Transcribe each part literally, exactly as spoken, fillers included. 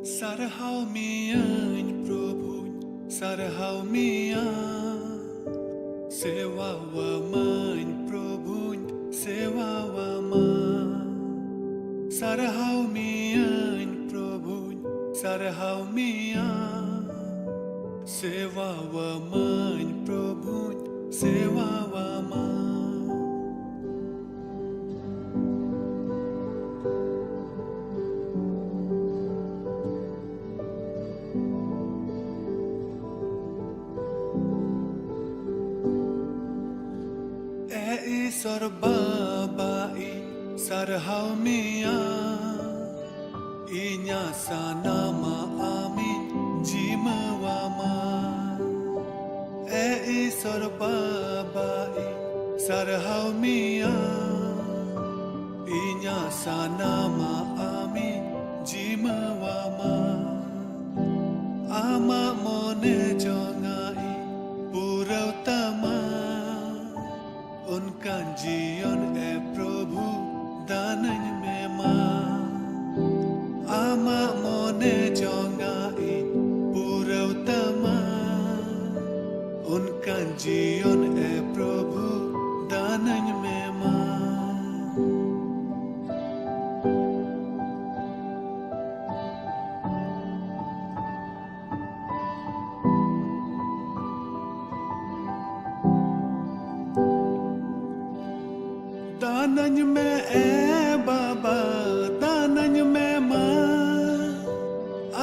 ᱥᱟᱨᱦᱟᱣ ᱢᱤᱭᱟᱹᱧ ᱯᱨᱚᱵᱷᱩᱧ, ᱥᱟᱨᱦᱟᱣ ᱢᱤᱭᱟ᱾ ᱥᱮᱣᱟᱣᱟᱢᱟᱹᱧ ᱯᱨᱚᱵᱷᱩᱧ, ᱥᱮᱣᱟᱣᱟᱢᱟ᱾ ᱥᱟᱨᱦᱟᱣ ᱢᱤᱭᱟᱹᱧ ᱯᱨᱚᱵᱷᱩᱧ, ᱥᱟᱨᱦᱟᱣ ᱢᱤᱭᱟ᱾ ᱥᱮᱣᱟᱣᱟᱢᱟᱹᱧ ᱯᱨᱚᱵᱷᱩᱧ, ᱥᱮᱣᱟᱣᱟᱢᱟ᱾ ᱮ ᱤᱥᱚᱨ ᱵᱟᱵᱟ, ᱤᱧ ᱥᱟᱨᱦᱟᱣ ᱢᱮᱭᱟ᱾ ᱤᱧᱟᱹᱜ ᱥᱟᱱᱟᱢᱟᱜ ᱟᱢᱤᱧ ᱡᱤᱢᱟᱹᱣᱟᱢᱟ᱾ ᱮ ᱤᱥᱚᱨ ᱵᱟᱵᱟ, ᱤᱧ ᱥᱟᱨᱦᱟᱣ ᱢᱮᱭᱟ᱾ ᱤᱧᱟᱹᱜ ᱥᱟᱱᱟᱢᱟᱜ ᱟᱢᱤᱧ ᱡᱤᱢᱟᱹᱣᱟᱢᱟ᱾ ᱟᱢᱟᱜ ᱢᱚᱱᱮ ᱡᱚᱝᱟᱜ ᱤᱧ ᱯᱩᱨᱟᱹᱣ ᱛᱟᱢᱟ᱾ ᱚᱱᱠᱟᱱ ᱡᱤᱭᱚᱱ ᱮ ᱯᱨᱚᱵᱷᱩ ᱫᱟᱱᱟᱹᱧ ᱢᱮ ᱢᱟ᱾ ᱟᱢᱟᱜ ᱢᱚᱱᱮ ᱡᱚᱝᱟᱜ ᱤᱧ ᱯᱩᱨᱟᱹᱣ ᱛᱟᱢᱟ᱾ ᱚᱱᱠᱟᱱ ᱡᱤᱭᱚᱱ ᱮ ᱯᱨᱚᱵᱷᱩ ᱫᱟᱱᱟᱹᱧ ᱢᱮ ᱢᱟ᱾ ᱫᱟᱱᱟᱹᱧ ᱢᱮ ᱮ ᱵᱟᱵᱟ, ᱫᱟᱱᱟᱹᱧ ᱢᱮ ᱢᱟ᱾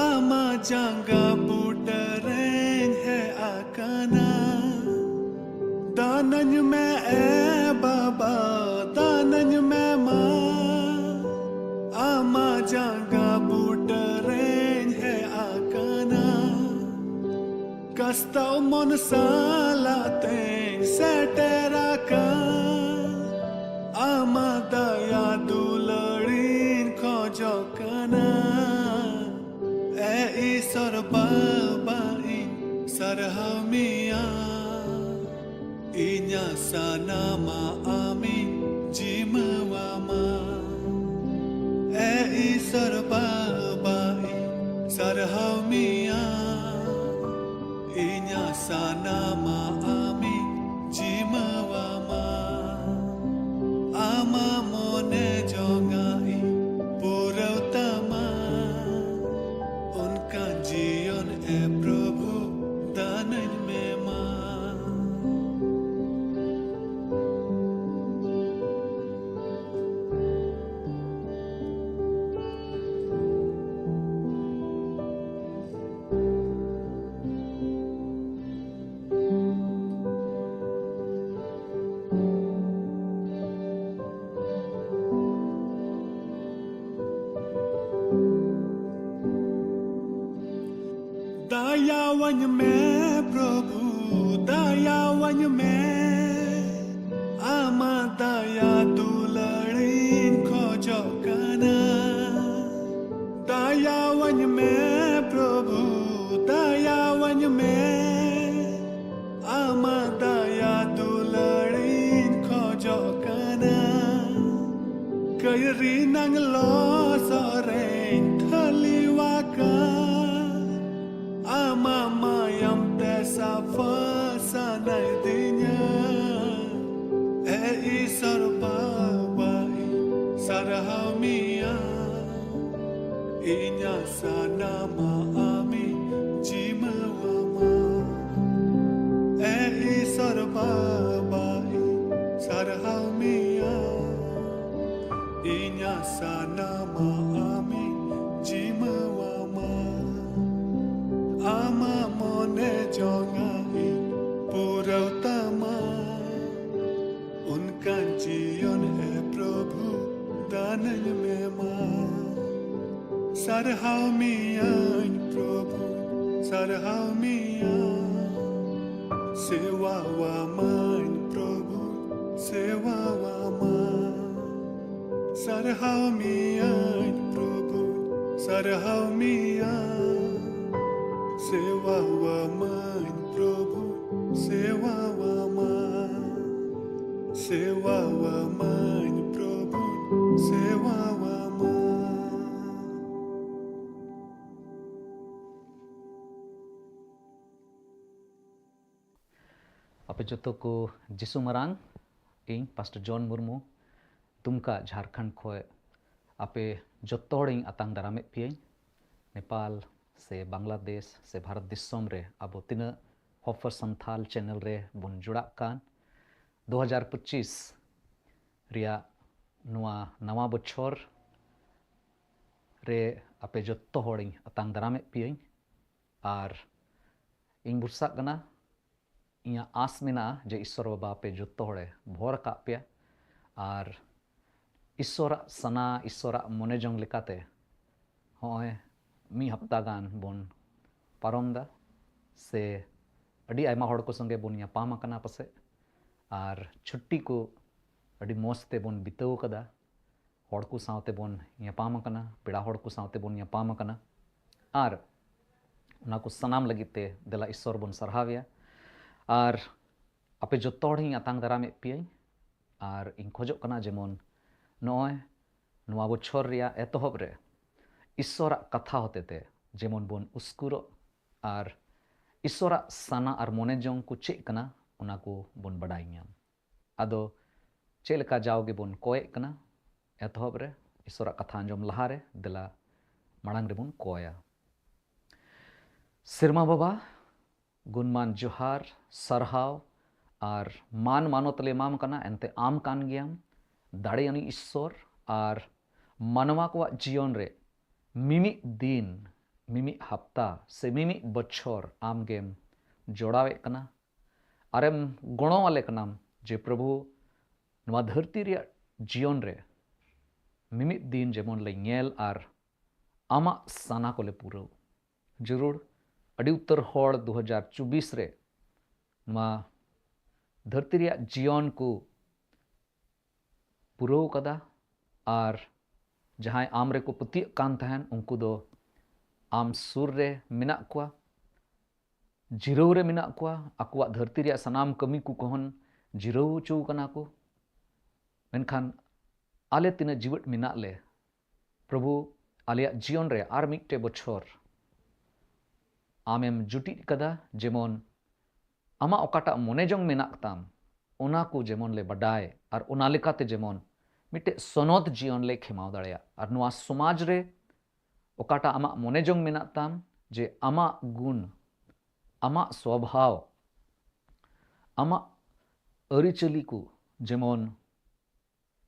ᱟᱢᱟᱜ ᱡᱟᱸᱜᱟ ᱵᱩᱴᱟᱹ ᱨᱮᱧ ᱦᱮᱡ ᱟᱠᱟᱱᱟ᱾ ᱫᱟᱱᱟᱹᱧ ᱢᱮ ᱮ ᱵᱟᱵᱟ, ᱫᱟᱱᱟᱹᱧ ᱢᱮ ᱢᱟ᱾ ᱟᱢᱟᱜ ᱡᱟᱸᱜᱟ ᱵᱩᱴᱟᱹ ᱨᱮᱧ ᱦᱮᱡ ᱟᱠᱟᱱᱟ᱾ ᱠᱟᱥᱛᱟᱣ ᱢᱚᱱ ᱥᱟᱞᱟᱜ ᱛᱮᱧ ᱥᱮᱴᱮᱨ ᱟᱠᱟᱱ᱾ ᱟᱢᱟᱜ ᱫᱟᱭᱟ ᱫᱩᱞᱟᱹᱲᱤᱧ ᱠᱷᱚᱡᱚᱜ ᱠᱟᱱᱟ᱾ ᱮ ᱤᱥᱚᱨ ᱵᱟᱵᱟ, ᱤᱧ ᱥᱟᱨᱦᱟᱣ ᱢᱮᱭᱟ᱾ ᱤᱧᱟᱹᱜ ᱥᱟᱱᱟᱢᱟᱜ ᱟᱢᱤᱧ ᱡᱤᱢᱟᱹᱣᱟᱢᱟ᱾ ᱮ ᱤᱥᱚᱨ ᱵᱟᱵᱟ, ᱤᱧ ᱫᱟᱭᱟᱣᱟᱹᱧ ᱢᱮ ᱯᱨᱚᱵᱷᱩ, ᱫᱟᱭᱟᱣᱟᱹᱧ ᱢᱮ, ᱟᱢᱟᱜ ᱫᱟᱭᱟ ᱫᱩᱞᱟᱹᱲᱤᱧ ᱠᱷᱚᱡᱚᱜ ᱠᱟᱱᱟ᱾ ᱫᱟᱭᱟᱣᱟᱹᱧ ᱢᱮ ᱯᱨᱚᱵᱷᱩ, ᱫᱟᱭᱟᱣᱟᱹᱧ ᱢᱮ, ᱟᱢᱟᱜ ᱫᱟᱭᱟ ᱫᱩᱞᱟᱹᱲᱤᱧ ᱠᱷᱚᱡᱚᱜ ᱠᱟᱱᱟ᱾ ᱠᱟᱹᱭᱨᱤ ᱱᱟᱝ ᱞᱚᱥᱚᱫ ᱨᱮᱧ ᱛᱷᱟᱹᱞᱤᱣᱟᱠᱟᱱ, ᱟᱢᱟᱜ ᱢᱟᱭᱟᱢ ᱛᱮ ᱥᱟᱯᱷᱟ ᱥᱟᱱᱟᱭᱫᱤᱧᱟ᱾ ᱮ ᱤᱥᱚᱨ ᱵᱟᱵᱟ, ᱤᱧ ᱥᱟᱨᱦᱟᱣ ᱢᱮᱭᱟ, ᱤᱧᱟᱹᱜ ᱥᱟᱱᱟᱢᱟᱜ ᱟᱢᱤᱧ ᱡᱤᱢᱟᱹᱣᱟᱢᱟ᱾ ᱮ ᱤᱥᱚᱨ ᱵᱟᱵᱟ, ᱤᱧ ᱥᱟᱨᱦᱟᱣ ᱢᱮᱭᱟ, ᱤᱧᱟᱹᱜ ᱥᱟᱱᱟᱢᱟᱜ ᱟᱢᱤᱧ ᱡᱤᱢᱟᱹᱣᱟᱢᱟ᱾ ᱟᱢᱟᱜ ᱢᱚᱱᱮ ᱡᱚᱝᱟᱜ ᱤᱧ ᱯᱩᱨᱟᱹᱣ ᱛᱟᱢᱟ, ᱚᱱᱠᱟᱱ ᱡᱤᱭᱚᱱ ᱮ ᱯᱨᱚᱵᱷᱩ ᱫᱟᱱᱟᱹᱧ ᱢᱮ ᱢᱟ᱾ ᱥᱟᱨᱦᱟᱣ ᱢᱮᱭᱟᱹᱧ ᱯᱨᱚᱵᱷᱩ, ᱥᱟᱨᱦᱟᱣ ᱢᱮᱭᱟ, ᱥᱮᱣᱟᱣᱟᱢᱟᱹᱧ ᱯᱨᱚᱵᱷᱩ, ᱥᱮᱣᱟᱣᱟᱢᱟ᱾ ᱥᱟᱨᱦᱟᱣ ᱢᱮᱭᱟᱹᱧ ᱯᱨᱚᱵᱷᱩ, ᱥᱟᱨᱦᱟᱣ ᱢᱮᱭᱟ, ᱥᱮᱣᱟᱣᱟᱢᱟᱹᱧ ᱯᱨᱚᱵᱷᱩ, ᱥᱮᱣᱟᱣᱟᱢᱟ᱾ ᱥᱮᱣᱟᱣᱟᱢᱟᱹᱧ ᱯᱨᱚᱵᱷᱩ, ᱥᱮᱣᱟᱣᱟᱢᱟ᱾ ᱟᱯᱮ ᱡᱚᱛᱚ ᱠᱚ ᱡᱤᱥᱩ ᱢᱟᱨᱟᱝ, ᱤᱧ ᱯᱟᱥᱴᱚᱨ ᱡᱚᱱ ᱢᱩᱨᱢᱩ, ᱫᱩᱢᱠᱟ, ᱡᱷᱟᱲᱠᱷᱚᱸᱰ ᱠᱷᱚᱱ ᱟᱯᱮ ᱡᱚᱛᱚ ᱦᱚᱲᱤᱧ ᱟᱛᱟᱝ ᱫᱟᱨᱟᱢᱮᱫ ᱯᱮᱭᱟᱹᱧ᱾ ᱱᱮᱯᱟᱞ ᱥᱮ ᱵᱟᱝᱞᱟᱫᱮᱥ ᱥᱮ ᱵᱷᱟᱨᱚᱛ ᱫᱤᱥᱚᱢ ᱨᱮ ᱟᱵᱚ ᱛᱤᱱᱟᱹᱜ ᱦᱚᱯ ᱯᱷᱚᱨ ᱥᱟᱱᱛᱷᱟᱞ ᱪᱮᱱᱮᱞ ᱨᱮ ᱵᱚᱱ ᱡᱚᱲᱟᱜ ᱠᱟᱱ, ᱫᱩ ᱦᱟᱡᱟᱨ ᱯᱚᱸᱪᱤᱥ ᱨᱮᱭᱟᱜ ᱱᱚᱣᱟ ᱱᱟᱣᱟ ᱵᱚᱪᱷᱚᱨ ᱨᱮ ᱟᱯᱮ ᱡᱚᱛᱚ ᱦᱚᱲᱤᱧ ᱟᱛᱟᱝ ᱫᱟᱨᱟᱢᱮᱫ ᱯᱮᱭᱟᱹᱧ᱾ ᱟᱨ ᱤᱧ ᱵᱷᱚᱨᱥᱟᱜ ᱠᱟᱱᱟ, ᱤᱧᱟᱹᱜ ᱟᱸᱥ ᱢᱮᱱᱟᱜᱼᱟ ᱡᱮ ᱤᱥᱥᱚᱨ ᱵᱟᱵᱟ ᱟᱯᱮ ᱡᱚᱛᱚ ᱦᱚᱲᱮ ᱵᱷᱚᱨ ᱟᱠᱟᱫ ᱯᱮᱭᱟ᱾ ᱟᱨ ᱤᱥᱥᱚᱨᱟᱜ ᱥᱟᱱᱟ, ᱤᱥᱥᱚᱨᱟᱜ ᱢᱚᱱᱮ ᱡᱚᱝ ᱞᱮᱠᱟᱛᱮ ᱦᱚᱸᱜᱼᱚᱭ ᱢᱤᱫ ᱦᱟᱯᱛᱟ ᱜᱟᱱ ᱵᱚᱱ ᱯᱟᱨᱚᱢ ᱫᱟ, ᱥᱮ ᱟᱹᱰᱤ ᱟᱭᱢᱟ ᱦᱚᱲ ᱠᱚ ᱥᱚᱸᱜᱮ ᱵᱚᱱ ᱧᱟᱯᱟᱢ ᱟᱠᱟᱱᱟ ᱯᱟᱥᱮᱡ, ᱟᱨ ᱪᱷᱩᱴᱴᱤ ᱠᱚ ᱟᱹᱰᱤ ᱢᱚᱡᱽ ᱛᱮᱵᱚᱱ ᱵᱤᱛᱟᱹᱣ ᱠᱟᱫᱟ, ᱦᱚᱲ ᱠᱚ ᱥᱟᱶᱛᱮ ᱵᱚᱱ ᱧᱟᱯᱟᱢ ᱟᱠᱟᱱᱟ, ᱯᱮᱲᱟ ᱦᱚᱲ ᱠᱚ ᱥᱟᱶᱛᱮ ᱵᱚᱱ ᱧᱟᱯᱟᱢ ᱟᱠᱟᱱᱟ, ᱟᱨ ᱚᱱᱟ ᱠᱚ ᱥᱟᱱᱟᱢ ᱞᱟᱹᱜᱤᱫ ᱛᱮ ᱫᱮᱞᱟ ᱤᱥᱥᱚᱨ ᱵᱚᱱ ᱥᱟᱨᱦᱟᱣᱮᱭᱟ᱾ ᱟᱨ ᱟᱯᱮ ᱡᱚᱛᱚ ᱦᱚᱲ ᱦᱚᱸᱧ ᱟᱛᱟᱝ ᱫᱟᱨᱟᱢᱮᱫ ᱯᱮᱭᱟᱹᱧ, ᱟᱨ ᱤᱧ ᱠᱷᱚᱡᱚᱜ ᱠᱟᱱᱟ ᱡᱮᱢᱚᱱ ᱱᱚᱜᱼᱚᱭ ᱱᱚᱣᱟ ᱵᱚᱪᱷᱚᱨ ᱨᱮᱭᱟᱜ ᱮᱛᱚᱦᱚᱵ ᱨᱮ ᱤᱥᱥᱚᱨᱟᱜ ᱠᱟᱛᱷᱟ ᱦᱚᱛᱮᱛᱮ ᱡᱮᱢᱚᱱ ᱵᱚᱱ ᱩᱥᱠᱩᱨᱚᱜ, ᱟᱨ ᱤᱥᱥᱚᱨᱟᱜ ᱥᱟᱱᱟ ᱟᱨ ᱢᱚᱱᱮ ᱡᱚᱝ ᱠᱚ ᱪᱮᱫ ᱠᱟᱱᱟ, ᱚᱱᱟ ᱠᱚ ᱵᱚᱱ ᱵᱟᱰᱟᱭ ᱧᱟᱢ᱾ ᱟᱫᱚ ᱪᱮᱫ ᱞᱮᱠᱟ ᱡᱟᱣ ᱜᱮᱵᱚᱱ ᱠᱚᱭᱮᱫ ᱠᱟᱱᱟ, ᱮᱛᱚᱦᱚᱵ ᱨᱮ ᱤᱥᱥᱚᱨᱟᱜ ᱠᱟᱛᱷᱟ ᱟᱸᱡᱚᱢ ᱞᱟᱦᱟᱨᱮ ᱫᱮᱞᱟ ᱢᱟᱲᱟᱝ ᱨᱮᱵᱚᱱ ᱠᱚᱭᱟ᱾ ᱥᱮᱨᱢᱟ ᱵᱟᱵᱟ, ᱜᱩᱱᱢᱟᱱ ᱡᱚᱦᱟᱨ, ᱥᱟᱨᱦᱟᱣ ᱟᱨ ᱢᱟᱱ ᱢᱟᱱᱚᱛ ᱞᱮ ᱮᱢᱟᱢ ᱠᱟᱱᱟ, ᱮᱱᱛᱮ ᱟᱢ ᱠᱟᱱ ᱜᱮᱭᱟᱢ ᱫᱟᱲᱮᱭᱟᱱᱤᱡ ᱤᱥᱥᱚᱨ, ᱟᱨ ᱢᱟᱱᱣᱟ ᱠᱚᱣᱟᱜ ᱡᱤᱭᱚᱱ ᱨᱮ ᱢᱤᱢᱤᱫ ᱫᱤᱱ, ᱢᱤᱢᱤᱫ ᱦᱟᱯᱛᱟ ᱥᱮ ᱢᱤᱢᱤᱫ ᱵᱚᱪᱷᱚᱨ ᱟᱢ ᱜᱮᱢ ᱡᱚᱲᱟᱣᱮᱫ ᱠᱟᱱᱟ, ᱟᱨᱮᱢ ᱜᱚᱲᱚ ᱟᱞᱮ ᱠᱟᱱᱟᱢ ᱡᱮ ᱯᱨᱚᱵᱷᱩ, ᱱᱚᱣᱟ ᱫᱷᱟᱹᱨᱛᱤ ᱨᱮᱭᱟᱜ ᱡᱤᱭᱚᱱ ᱨᱮ ᱢᱤᱢᱤᱫ ᱫᱤᱱ ᱡᱮᱢᱚᱱ ᱞᱮ ᱧᱮᱞ ᱟᱨ ᱟᱢᱟᱜ ᱥᱟᱱᱟ ᱠᱚᱞᱮ ᱯᱩᱨᱟᱹᱣ᱾ ᱡᱟᱹᱨᱩᱲ ᱟᱹᱰᱤ ᱩᱛᱟᱹᱨ ᱦᱚᱲ ᱫᱩ ᱦᱟᱡᱟᱨ ᱪᱚᱵᱵᱤᱥ ᱨᱮ ᱱᱚᱣᱟ ᱫᱷᱟᱹᱨᱛᱤ ᱨᱮᱭᱟᱜ ᱡᱤᱭᱚᱱ ᱠᱚ ᱯᱩᱨᱟᱹᱣ ᱠᱟᱫᱟ, ᱟᱨ ᱡᱟᱦᱟᱸᱭ ᱟᱢ ᱨᱮᱠᱚ ᱯᱟᱹᱛᱭᱟᱹᱜ ᱠᱟᱱ ᱛᱟᱦᱮᱱ, ᱩᱱᱠᱩ ᱫᱚ ᱟᱢ ᱥᱩᱨ ᱨᱮ ᱢᱮᱱᱟᱜ ᱠᱚᱣᱟ, ᱡᱤᱨᱟᱹᱣ ᱨᱮ ᱢᱮᱱᱟᱜ ᱠᱚᱣᱟ, ᱟᱠᱚᱣᱟᱜ ᱫᱷᱟᱹᱨᱛᱤ ᱨᱮᱭᱟᱜ ᱥᱟᱱᱟᱢ ᱠᱟᱹᱢᱤ ᱠᱚ ᱠᱷᱚᱱ ᱡᱤᱨᱟᱹᱣ ᱦᱚᱪᱚ ᱠᱟᱱᱟ ᱠᱚ᱾ ᱢᱮᱱᱠᱷᱟᱱ ᱟᱞᱮ ᱛᱤᱱᱟᱹᱜ ᱡᱤᱣᱮᱫ ᱢᱮᱱᱟᱜ ᱞᱮ, ᱯᱨᱚᱵᱷᱩ, ᱟᱞᱮᱭᱟᱜ ᱡᱤᱭᱚᱱ ᱨᱮ ᱟᱨ ᱢᱤᱫᱴᱮᱡ ᱵᱚᱪᱷᱚᱨ ᱟᱢᱮᱢ ᱡᱩᱴᱤᱡ ᱠᱟᱫᱟ, ᱡᱮᱢᱚᱱ ᱟᱢᱟᱜ ᱚᱠᱟᱴᱟᱜ ᱢᱚᱱᱮ ᱡᱚᱝ ᱢᱮᱱᱟᱜ ᱛᱟᱢ, ᱚᱱᱟ ᱠᱚ ᱡᱮᱢᱚᱱ ᱞᱮ ᱵᱟᱰᱟᱭ ᱟᱨ ᱚᱱᱟ ᱞᱮᱠᱟᱛᱮ ᱡᱮᱢᱚᱱ ᱢᱤᱫᱴᱮᱡ ᱥᱚᱱᱚᱛ ᱡᱤᱭᱚᱱ ᱞᱮ ᱠᱷᱮᱢᱟᱣ ᱫᱟᱲᱮᱭᱟᱜ, ᱟᱨ ᱱᱚᱣᱟ ᱥᱚᱢᱟᱡᱽ ᱨᱮ ᱚᱠᱟᱴᱟᱜ ᱟᱢᱟᱜ ᱢᱚᱱᱮ ᱡᱚᱝ ᱢᱮᱱᱟᱜ ᱛᱟᱢ ᱡᱮ ᱟᱢᱟᱜ ᱜᱩᱱ, ᱟᱢᱟᱜ ᱥᱣᱚᱵᱷᱟᱣ, ᱟᱢᱟᱜ ᱟᱹᱨᱤᱪᱟᱹᱞᱤ ᱠᱚ ᱡᱮᱢᱚᱱ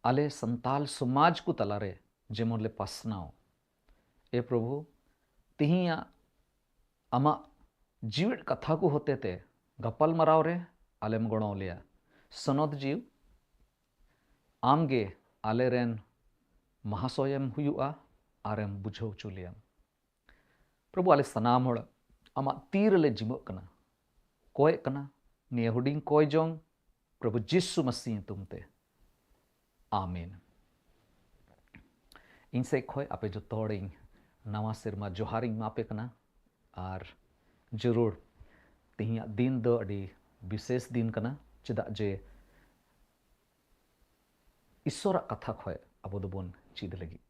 ᱟᱞᱮ ᱥᱟᱱᱛᱟᱞ ᱥᱚᱢᱟᱡᱽ ᱠᱚ ᱛᱟᱞᱟᱨᱮ ᱡᱮᱢᱚᱱ ᱞᱮ ᱯᱟᱥᱱᱟᱣ᱾ ᱮ ᱯᱨᱚᱵᱷᱩ, ᱛᱤᱦᱤᱧᱟᱜ ᱟᱢᱟᱜ ᱡᱤᱣᱮᱫ ᱠᱟᱛᱷᱟ ᱠᱚ ᱦᱚᱛᱮᱛᱮ ᱜᱟᱯᱟᱞ ᱢᱟᱨᱟᱣ ᱨᱮ ᱟᱞᱮᱢ ᱜᱚᱲᱚ ᱞᱮᱭᱟ᱾ ᱥᱚᱱᱚᱛ ᱡᱤᱣᱤ, ᱟᱢᱜᱮ ᱟᱞᱮᱨᱮᱱ ᱢᱟᱦᱟᱥᱚᱭᱮᱢ ᱦᱩᱭᱩᱜᱼᱟ ᱟᱨᱮᱢ ᱵᱩᱡᱷᱟᱹᱣ ᱦᱚᱪᱚ ᱞᱮᱭᱟ᱾ ᱯᱨᱚᱵᱷᱩ, ᱟᱞᱮ ᱥᱟᱱᱟᱢ ᱦᱚᱲ ᱟᱢᱟᱜ ᱛᱤ ᱨᱮᱞᱮ ᱡᱤᱢᱟᱹᱜ ᱠᱟᱱᱟ, ᱠᱚᱭᱮᱜ ᱠᱟᱱᱟ ᱱᱤᱭᱟᱹ ᱦᱩᱰᱤᱧ ᱠᱚᱭ ᱡᱚᱝ ᱯᱨᱚᱵᱷᱩ ᱡᱤᱥᱩ ᱢᱟᱥᱤ ᱧᱩᱛᱩᱢ ᱛᱮ, ᱟᱢᱮᱱ᱾ ᱤᱧ ᱥᱮᱫ ᱠᱷᱚᱱ ᱟᱯᱮ ᱡᱚᱛᱚ ᱦᱚᱲᱤᱧ ᱱᱟᱣᱟ ᱥᱮᱨᱢᱟ ᱡᱚᱦᱟᱨᱤᱧ ᱮᱢᱟ ᱯᱮ ᱠᱟᱱᱟ᱾ ᱟᱨ ᱡᱟᱹᱨᱩᱲ ᱛᱮᱦᱮᱧᱟᱜ ᱫᱤᱱ ᱫᱚ ᱟᱹᱰᱤ ᱵᱤᱥᱮᱥ ᱫᱤᱱ ᱠᱟᱱᱟ, ᱪᱮᱫᱟᱜ ᱡᱮ ᱤᱥᱥᱚᱨᱟᱜ ᱠᱟᱛᱷᱟ ᱠᱷᱚᱱ ᱟᱵᱚ ᱫᱚᱵᱚᱱ ᱪᱮᱫ ᱞᱟᱹᱜᱤᱫ᱾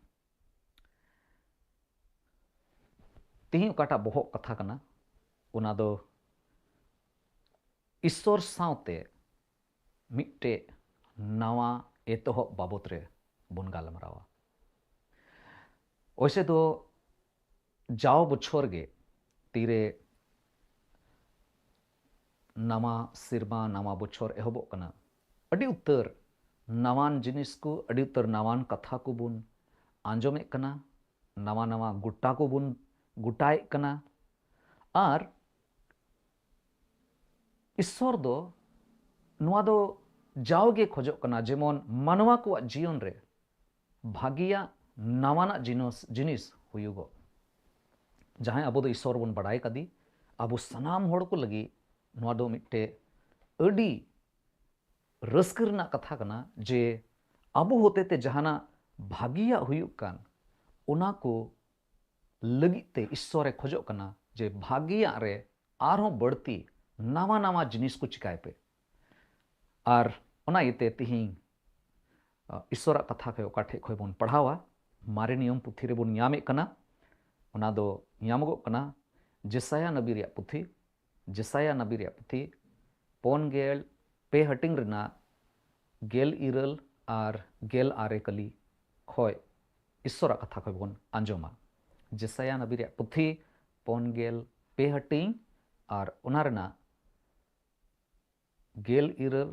ᱛᱮᱦᱮᱧ ᱚᱠᱟᱴᱟᱜ ᱵᱚᱦᱚᱜ ᱠᱟᱛᱷᱟ ᱠᱟᱱᱟ, ᱚᱱᱟ ᱫᱚ ᱤᱥᱥᱚᱨ ᱥᱟᱶᱛᱮ ᱢᱤᱫᱴᱮᱡ ᱱᱟᱣᱟ ᱮᱛᱚᱦᱚᱵ ᱵᱟᱵᱚᱛ ᱨᱮ ᱵᱚᱱ ᱜᱟᱞᱢᱟᱨᱟᱣᱟ᱾ ᱚᱭᱥᱮ ᱫᱚ ᱡᱟᱣ ᱵᱚᱪᱷᱚᱨ ᱜᱮ ᱛᱤᱨᱮ ᱱᱟᱣᱟ ᱥᱮᱨᱢᱟ, ᱱᱟᱣᱟ ᱵᱚᱪᱷᱚᱨ ᱮᱦᱚᱵᱚᱜ ᱠᱟᱱᱟ, ᱟᱹᱰᱤ ᱩᱛᱟᱹᱨ ᱱᱟᱣᱟᱱ ᱡᱤᱱᱤᱥ ᱠᱚ, ᱟᱹᱰᱤ ᱩᱛᱟᱹᱨ ᱱᱟᱣᱟᱱ ᱠᱟᱛᱷᱟ ᱠᱚᱵᱚᱱ ᱟᱸᱡᱚᱢᱮᱫ ᱠᱟᱱᱟ, ᱱᱟᱣᱟ ᱱᱟᱣᱟ ᱜᱚᱴᱟ ᱠᱚᱵᱚᱱ ᱜᱚᱴᱟᱭᱮᱫ ᱠᱟᱱᱟ᱾ ᱟᱨ ᱤᱥᱥᱚᱨ ᱫᱚ ᱱᱚᱣᱟ ᱫᱚ ᱡᱟᱣᱜᱮ ᱠᱷᱚᱡᱚᱜ ᱠᱟᱱᱟ, ᱡᱮᱢᱚᱱ ᱢᱟᱱᱣᱟ ᱠᱚᱣᱟᱜ ᱡᱤᱭᱚᱱ ᱨᱮ ᱵᱷᱟᱹᱜᱤᱭᱟᱜ ᱱᱟᱣᱟᱱᱟᱜ ᱡᱤᱱᱤᱥ, ᱡᱤᱱᱤᱥ ᱦᱩᱭᱩᱜᱚᱜ᱾ ᱡᱟᱦᱟᱸᱭ ᱟᱵᱚ ᱫᱚ ᱤᱥᱥᱚᱨ ᱵᱚᱱ ᱵᱟᱲᱟᱭ ᱠᱟᱫᱮ, ᱟᱵᱚ ᱥᱟᱱᱟᱢ ᱦᱚᱲ ᱠᱚ ᱞᱟᱹᱜᱤᱫ ᱱᱚᱣᱟ ᱫᱚ ᱢᱤᱫᱴᱮᱡ ᱟᱹᱰᱤ ᱨᱟᱹᱥᱠᱟᱹ ᱨᱮᱱᱟᱜ ᱠᱟᱛᱷᱟ ᱠᱟᱱᱟ ᱡᱮ ᱟᱵᱚ ᱦᱚᱛᱮᱛᱮ ᱡᱟᱦᱟᱱᱟᱜ ᱵᱷᱟᱹᱜᱤᱭᱟᱜ ᱦᱩᱭᱩᱜ ᱠᱟᱱ, ᱚᱱᱟ ᱠᱚ ᱞᱟᱹᱜᱤᱫ ᱛᱮ ᱤᱥᱥᱚᱨᱮ ᱠᱷᱚᱡᱚᱜ ᱠᱟᱱᱟ ᱡᱮ ᱵᱷᱟᱹᱜᱤᱭᱟᱜ ᱨᱮ ᱟᱨᱦᱚᱸ ᱵᱟᱹᱲᱛᱤ ᱱᱟᱣᱟ ᱱᱟᱣᱟ ᱡᱤᱱᱤᱥ ᱠᱚ ᱪᱤᱠᱟᱭ ᱯᱮ᱾ ᱟᱨ ᱚᱱᱟ ᱤᱭᱟᱹᱛᱮ ᱛᱤᱦᱤᱧ, ᱟ, ᱤᱥᱥᱚᱨᱟᱜ ᱠᱟᱛᱷᱟ ᱠᱷᱚᱡ ᱚᱠᱟ ᱴᱷᱮᱡ ᱠᱷᱚᱡ ᱵᱚᱱ ᱯᱟᱲᱦᱟᱣᱟ, ᱢᱟᱨᱮ ᱱᱤᱭᱚᱢ ᱯᱩᱛᱷᱤ ᱨᱮᱵᱚᱱ ᱧᱟᱢᱮᱫ ᱠᱟᱱᱟ, ᱚᱱᱟ ᱫᱚ ᱧᱟᱢᱚᱜᱚᱜ ᱠᱟᱱᱟ ᱡᱮᱥᱟᱭᱟ ᱱᱟᱵᱤ ᱨᱮᱭᱟᱜ ᱯᱩᱛᱷᱤ, ᱡᱮᱥᱟᱭᱟ ᱱᱟᱵᱤ ᱨᱮᱭᱟᱜ ᱯᱩᱛᱷᱤ ᱯᱩᱱ ᱜᱮᱞ ᱯᱮ ᱦᱟᱹᱴᱤᱧ ᱨᱮᱱᱟᱜ ᱜᱮᱞ ᱤᱨᱟᱹᱞ ᱟᱨ ᱜᱮᱞ ᱟᱨᱮ ᱠᱟᱹᱞᱤ ᱠᱷᱚᱡ ᱤᱥᱥᱚᱨᱟᱜ ᱠᱟᱛᱷᱟ ᱠᱷᱚᱡ ᱵᱚᱱ ᱟᱸᱡᱚᱢᱟ᱾ ᱡᱮᱥᱟᱭᱟ ᱱᱟᱵᱤ ᱨᱮᱭᱟᱜ ᱯᱩᱛᱷᱤ ᱯᱩᱱ ᱜᱮᱞ ᱯᱮ ᱦᱟᱹᱴᱤᱧ ᱟᱨ ᱚᱱᱟ ᱨᱮᱱᱟᱜ ᱜᱮᱞ ᱤᱨᱟᱹᱞ,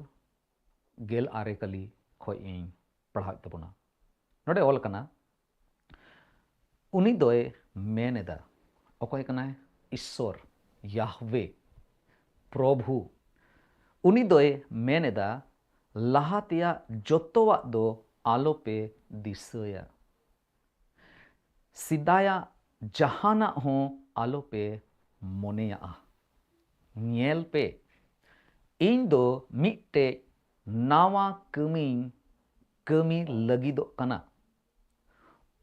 ᱜᱮᱞ ᱟᱨᱮ ᱠᱟᱹᱞᱤ ᱠᱷᱚᱡ ᱤᱧ ᱯᱟᱲᱦᱟᱣᱮᱫ ᱛᱟᱵᱚᱱᱟ᱾ ᱱᱚᱰᱮ ᱚᱞ ᱠᱟᱱᱟ, ᱩᱱᱤ ᱫᱚᱭ ᱢᱮᱱ ᱮᱫᱟ, ᱚᱠᱚᱭ ᱠᱟᱱᱟᱭ? ᱤᱥᱥᱚᱨ, ᱭᱟᱦᱣᱮ, ᱯᱨᱚᱵᱷᱩ᱾ ᱩᱱᱤ ᱫᱚᱭ ᱢᱮᱱ ᱮᱫᱟ, ᱞᱟᱦᱟ ᱛᱮᱭᱟᱜ ᱡᱚᱛᱚᱣᱟᱜ ᱫᱚ ᱟᱞᱚᱯᱮ ᱫᱤᱥᱟᱹᱭᱟ, ᱥᱮᱫᱟᱭᱟᱜ ᱡᱟᱦᱟᱱᱟᱜ ᱦᱚᱸ ᱟᱞᱚᱯᱮ ᱢᱚᱱᱮᱭᱟᱜᱼᱟ, ᱧᱮᱞ ᱯᱮ, ᱤᱧ ᱫᱚ ᱢᱤᱫᱴᱮᱡ ᱱᱟᱣᱟ ᱠᱟᱹᱢᱤᱧ ᱠᱟᱹᱢᱤ ᱞᱟᱹᱜᱤᱫᱚᱜ ᱠᱟᱱᱟ᱾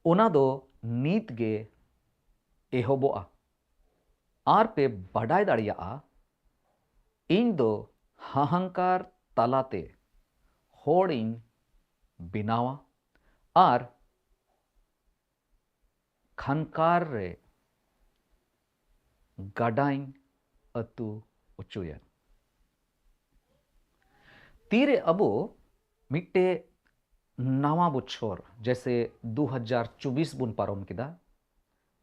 ᱚᱱᱟ ᱫᱚ ᱱᱤᱛ ᱜᱮ ᱮᱦᱚᱵᱚᱜᱼᱟ᱾ ᱟᱨ ᱯᱮ ᱵᱟᱰᱟᱭ ᱫᱟᱲᱮᱭᱟᱜᱼᱟ, ᱤᱧ ᱫᱚ ᱦᱟᱦᱟᱝᱠᱟᱨ ᱛᱟᱞᱟᱛᱮ ᱦᱚᱲᱤᱧ ᱵᱮᱱᱟᱣᱟ ᱟᱨ ᱠᱷᱟᱱᱠᱟᱨ ᱨᱮ ᱜᱟᱰᱟᱧ ᱟᱹᱛᱩ ᱚᱪᱚᱭᱟ᱾ ᱛᱤᱨᱮ ᱟᱵᱚ ᱢᱤᱫᱴᱮᱡ ᱱᱟᱣᱟ ᱵᱚᱪᱷᱚᱨ, ᱡᱮᱭᱥᱮ ᱫᱩ ᱦᱟᱡᱟᱨ ᱪᱚᱵᱵᱤᱥ ᱵᱚᱱ ᱯᱟᱨᱚᱢ ᱠᱮᱫᱟ,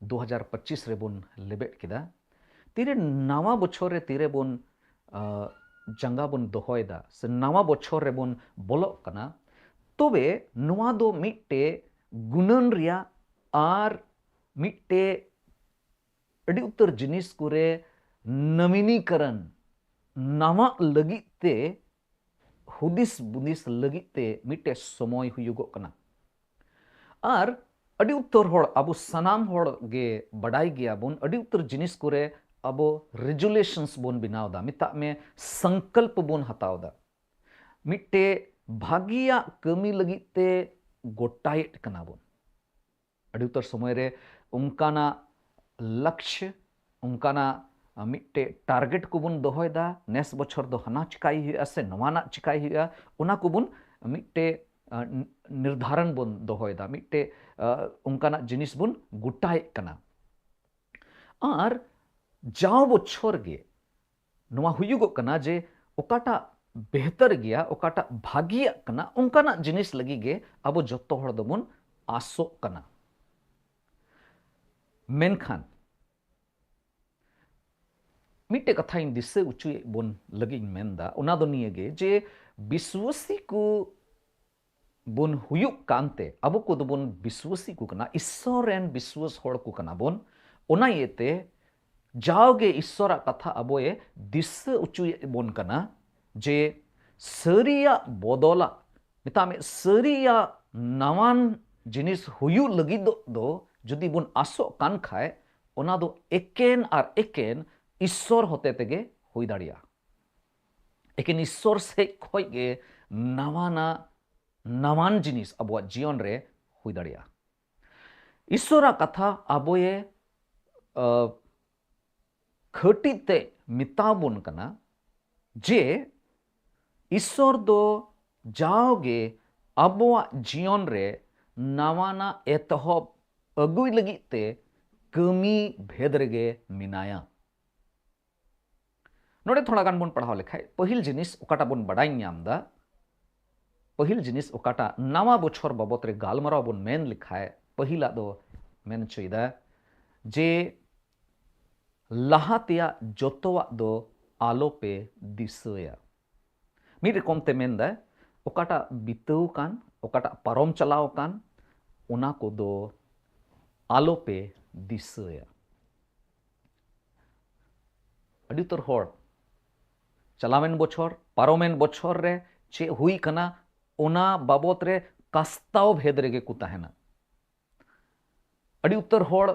ᱫᱩ ᱦᱟᱡᱟᱨ ᱯᱚᱸᱪᱤᱥ ᱨᱮᱵᱚᱱ ᱞᱮᱵᱮᱫ ᱠᱮᱫᱟ, ᱛᱤᱨᱮ ᱱᱟᱣᱟ ᱵᱚᱪᱷᱚᱨ ᱨᱮ ᱛᱤᱨᱮ ᱵᱚᱱ, ᱟ, ᱡᱟᱸᱜᱟ ᱵᱚᱱ ᱫᱚᱦᱚᱭᱮᱫᱟ ᱥᱮ ᱱᱟᱣᱟ ᱵᱚᱪᱷᱚᱨ ᱨᱮᱵᱚᱱ ᱵᱚᱞᱚᱜ ᱠᱟᱱᱟ, ᱛᱚᱵᱮ ᱱᱚᱣᱟ ᱫᱚ ᱢᱤᱫᱴᱮᱡ ᱜᱩᱱᱟᱹᱱ ᱨᱮᱭᱟᱜ ᱟᱨ ᱢᱤᱫᱴᱮᱡ ᱟᱹᱰᱤ ᱩᱛᱟᱹᱨ ᱡᱤᱱᱤᱥ ᱠᱚᱨᱮ ᱱᱚᱵᱤᱱᱤᱠᱚᱨᱚᱱ, ᱱᱟᱣᱟ ᱞᱟᱹᱜᱤᱫ ᱛᱮ, ᱦᱩᱫᱤᱥ ᱵᱩᱫᱤᱥ ᱞᱟᱹᱜᱤᱫ ᱛᱮ ᱢᱤᱫᱴᱮᱡ ᱥᱚᱢᱚᱭ ᱦᱩᱭᱩᱜᱚᱜ ᱠᱟᱱᱟ᱾ ᱟᱨ ᱟᱹᱰᱤ ᱩᱛᱟᱹᱨ ᱦᱚᱲ, ᱟᱵᱚ ᱥᱟᱱᱟᱢ ᱦᱚᱲ ᱜᱮ ᱵᱟᱰᱟᱭ ᱜᱮᱭᱟᱵᱚᱱ, ᱟᱹᱰᱤ ᱩᱛᱟᱹᱨ ᱡᱤᱱᱤᱥ ᱠᱚᱨᱮ ᱟᱵᱚ ᱨᱮᱡᱩᱞᱮᱥᱚᱱᱥ ᱵᱚᱱ ᱵᱮᱱᱟᱣ ᱮᱫᱟ, ᱢᱮᱛᱟᱜ ᱢᱮ ᱥᱚᱝᱠᱚᱞᱯ ᱵᱚᱱ ᱦᱟᱛᱟᱣ ᱮᱫᱟ᱾ ᱢᱤᱫᱴᱮᱡ ᱵᱷᱟᱹᱜᱤᱭᱟᱜ ᱠᱟᱹᱢᱤ ᱞᱟᱹᱜᱤᱫ ᱛᱮ ᱜᱚᱴᱟᱭᱮᱫ ᱠᱟᱱᱟ ᱵᱚᱱ᱾ ᱟᱹᱰᱤ ᱩᱛᱟᱹᱨ ᱥᱚᱢᱚᱭ ᱨᱮ ᱚᱱᱠᱟᱱᱟᱜ ᱞᱚᱠᱥᱭᱚ, ᱚᱱᱠᱟᱱᱟᱜ, ᱟ, ᱢᱤᱫᱴᱮᱡ ᱴᱟᱨᱜᱮᱴ ᱠᱚᱵᱚᱱ ᱫᱚᱦᱚᱭᱮᱫᱟ, ᱱᱮᱥ ᱵᱚᱪᱷᱚᱨ ᱫᱚ ᱦᱟᱱᱟ ᱪᱤᱠᱟᱭ ᱦᱩᱭᱩᱜᱼᱟ ᱥᱮ ᱱᱚᱣᱟᱱᱟᱜ ᱪᱤᱠᱟᱭ ᱦᱩᱭᱩᱜᱼᱟ, ᱚᱱᱟ ᱠᱚᱵᱚᱱ ᱢᱤᱫᱴᱮᱡ, ᱟ, ᱱᱤᱨᱫᱷᱟᱨᱚᱱ ᱵᱚᱱ ᱫᱚᱦᱚᱭᱮᱫᱟ, ᱢᱤᱫᱴᱮᱡ, ᱟ, ᱚᱱᱠᱟᱱᱟᱜ ᱡᱤᱱᱤᱥ ᱵᱚᱱ ᱜᱚᱴᱟᱭᱮᱫ ᱠᱟᱱᱟ᱾ ᱟᱨ ᱡᱟᱣ ᱵᱚᱪᱷᱚᱨ ᱜᱮ ᱱᱚᱣᱟ ᱦᱩᱭᱩᱜᱚᱜ ᱠᱟᱱᱟ ᱡᱮ ᱚᱠᱟᱴᱟᱜ ᱵᱮᱦᱛᱟᱨ ᱜᱮᱭᱟ, ᱚᱠᱟᱴᱟᱜ ᱵᱷᱟᱹᱜᱤᱭᱟᱜ ᱠᱟᱱᱟ, ᱚᱱᱠᱟᱱᱟᱜ ᱡᱤᱱᱤᱥ ᱞᱟᱹᱜᱤᱫ ᱜᱮ ᱟᱵᱚ ᱡᱚᱛᱚ ᱦᱚᱲ ᱫᱚᱵᱚᱱ ᱟᱥᱚᱜ ᱠᱟᱱᱟ᱾ ᱢᱮᱱᱠᱷᱟᱱ ᱢᱤᱫᱴᱮᱡ ᱠᱟᱛᱷᱟᱧ ᱫᱤᱥᱟᱹ ᱚᱪᱚᱭᱮᱫ ᱵᱚᱱ ᱞᱟᱹᱜᱤᱫ ᱤᱧ ᱢᱮᱱᱫᱟ, ᱚᱱᱟ ᱫᱚ ᱱᱤᱭᱟᱹ ᱜᱮ ᱡᱮ ᱵᱤᱥᱣᱟᱹᱥᱤ ᱠᱚ ᱵᱚᱱ ᱦᱩᱭᱩᱜ ᱠᱟᱱᱛᱮ, ᱟᱵᱚ ᱠᱚᱫᱚ ᱵᱚᱱ ᱵᱤᱥᱣᱟᱹᱥᱤ ᱠᱚ ᱠᱟᱱᱟ, ᱤᱥᱥᱚᱨ ᱨᱮᱱ ᱵᱤᱥᱣᱟᱹᱥ ᱦᱚᱲ ᱠᱚ ᱠᱟᱱᱟ ᱵᱚᱱ᱾ ᱚᱱᱟ ᱤᱭᱟᱹᱛᱮ ᱡᱟᱣᱜᱮ ᱤᱥᱥᱚᱨᱟᱜ ᱠᱟᱛᱷᱟ ᱟᱵᱚᱭ ᱫᱤᱥᱟᱹ ᱚᱪᱚᱭᱮᱫ ᱵᱚᱱ ᱠᱟᱱᱟ ᱡᱮ ᱥᱟᱹᱨᱤᱭᱟᱜ ᱵᱚᱫᱚᱞᱟᱜ, ᱢᱮᱛᱟᱜ ᱢᱮ ᱥᱟᱹᱨᱤᱭᱟᱜ ᱱᱟᱣᱟᱱ ᱡᱤᱱᱤᱥ ᱦᱩᱭᱩᱜ ᱞᱟᱹᱜᱤᱫ ᱫᱚ, ᱫᱚ ᱡᱩᱫᱤ ᱵᱚᱱ ᱟᱥᱚᱜ ᱠᱟᱱ ᱠᱷᱟᱡ, ᱚᱱᱟ ᱫᱚ ᱮᱠᱮᱱ ᱟᱨ ᱮᱠᱮᱱ ᱤᱥᱥᱚᱨ ᱦᱚᱛᱮ ᱛᱮᱜᱮ ᱦᱩᱭ ᱫᱟᱲᱮᱭᱟᱜᱼᱟ᱾ ᱮᱠᱮᱱ ᱤᱥᱥᱚᱨ ᱥᱮᱡ ᱠᱷᱚᱡ ᱜᱮ ᱱᱟᱣᱟᱱᱟᱜ, ᱱᱟᱣᱟᱱ ᱡᱤᱱᱤᱥ ᱟᱵᱚᱣᱟᱜ ᱡᱤᱭᱚᱱ ᱨᱮ ᱦᱩᱭ ᱫᱟᱲᱮᱭᱟᱜᱼᱟ᱾ ᱤᱥᱥᱚᱨᱟᱜ ᱠᱟᱛᱷᱟ ᱟᱵᱚᱭᱮ, ᱟ, ᱠᱷᱟᱹᱴᱤ ᱛᱮ ᱢᱮᱛᱟ ᱵᱚᱱ ᱠᱟᱱᱟ ᱡᱮ ᱤᱥᱥᱚᱨ ᱫᱚ ᱡᱟᱣᱜᱮ ᱟᱵᱚᱣᱟᱜ ᱡᱤᱭᱚᱱ ᱨᱮ ᱱᱟᱣᱟᱱᱟᱜ ᱮᱛᱚᱦᱚᱵ ᱟᱹᱜᱩᱭ ᱞᱟᱹᱜᱤᱫ ᱛᱮ ᱠᱟᱹᱢᱤ ᱵᱷᱮᱫ ᱨᱮᱜᱮ ᱢᱮᱱᱟᱭᱟ᱾ ᱱᱚᱰᱮ ᱛᱷᱚᱲᱟ ᱜᱟᱱ ᱵᱚᱱ ᱯᱟᱲᱦᱟᱣ ᱞᱮᱠᱷᱟᱡ, ᱯᱟᱹᱦᱤᱞ ᱡᱤᱱᱤᱥ ᱚᱠᱟᱴᱟᱜ ᱵᱚᱱ ᱵᱟᱰᱟᱭ ᱧᱟᱢ ᱫᱟ, ᱯᱟᱹᱦᱤᱞ ᱡᱤᱱᱤᱥ ᱚᱠᱟᱴᱟᱜ ᱱᱟᱣᱟ ᱵᱚᱪᱷᱚᱨ ᱵᱟᱵᱚᱛ ᱨᱮ ᱜᱟᱞᱢᱟᱨᱟᱣ ᱵᱚᱱ ᱢᱮᱱ ᱞᱮᱠᱷᱟᱡ, ᱯᱟᱹᱦᱤᱞᱟᱜ ᱫᱚ ᱢᱮᱱ ᱦᱚᱪᱚᱭᱮᱫᱟ ᱡᱮ ᱞᱟᱦᱟ ᱛᱮᱭᱟᱜ ᱡᱚᱛᱚᱣᱟᱜ ᱫᱚ ᱟᱞᱚᱯᱮ ᱫᱤᱥᱟᱹᱭᱟ᱾ ᱢᱤᱫ ᱨᱚᱠᱚᱢ ᱛᱮ ᱢᱮᱱᱫᱟᱭ, ᱚᱠᱟᱴᱟᱜ ᱵᱤᱛᱟᱹᱣ ᱠᱟᱱ, ᱚᱠᱟᱴᱟᱜ ᱯᱟᱨᱚᱢ ᱪᱟᱞᱟᱣ ᱠᱟᱱ, ᱚᱱᱟ ᱠᱚᱫᱚ ᱟᱞᱚᱯᱮ ᱫᱤᱥᱟᱹᱭᱟ᱾ ᱟᱹᱰᱤ ᱩᱛᱟᱹᱨ ᱦᱚᱲ ᱪᱟᱞᱟᱣᱮᱱ ᱵᱚᱪᱷᱚᱨ, ᱯᱟᱨᱚᱢᱮᱱ ᱵᱚᱪᱷᱚᱨ ᱨᱮ ᱪᱮᱫ ᱦᱩᱭ ᱠᱟᱱᱟ, ᱚᱱᱟ ᱵᱟᱵᱚᱛ ᱨᱮ ᱠᱟᱥᱛᱟᱣ ᱵᱷᱮᱫ ᱨᱮᱜᱮ ᱠᱚ ᱛᱟᱦᱮᱱᱟ᱾ ᱟᱹᱰᱤ ᱩᱛᱟᱹᱨ ᱦᱚᱲ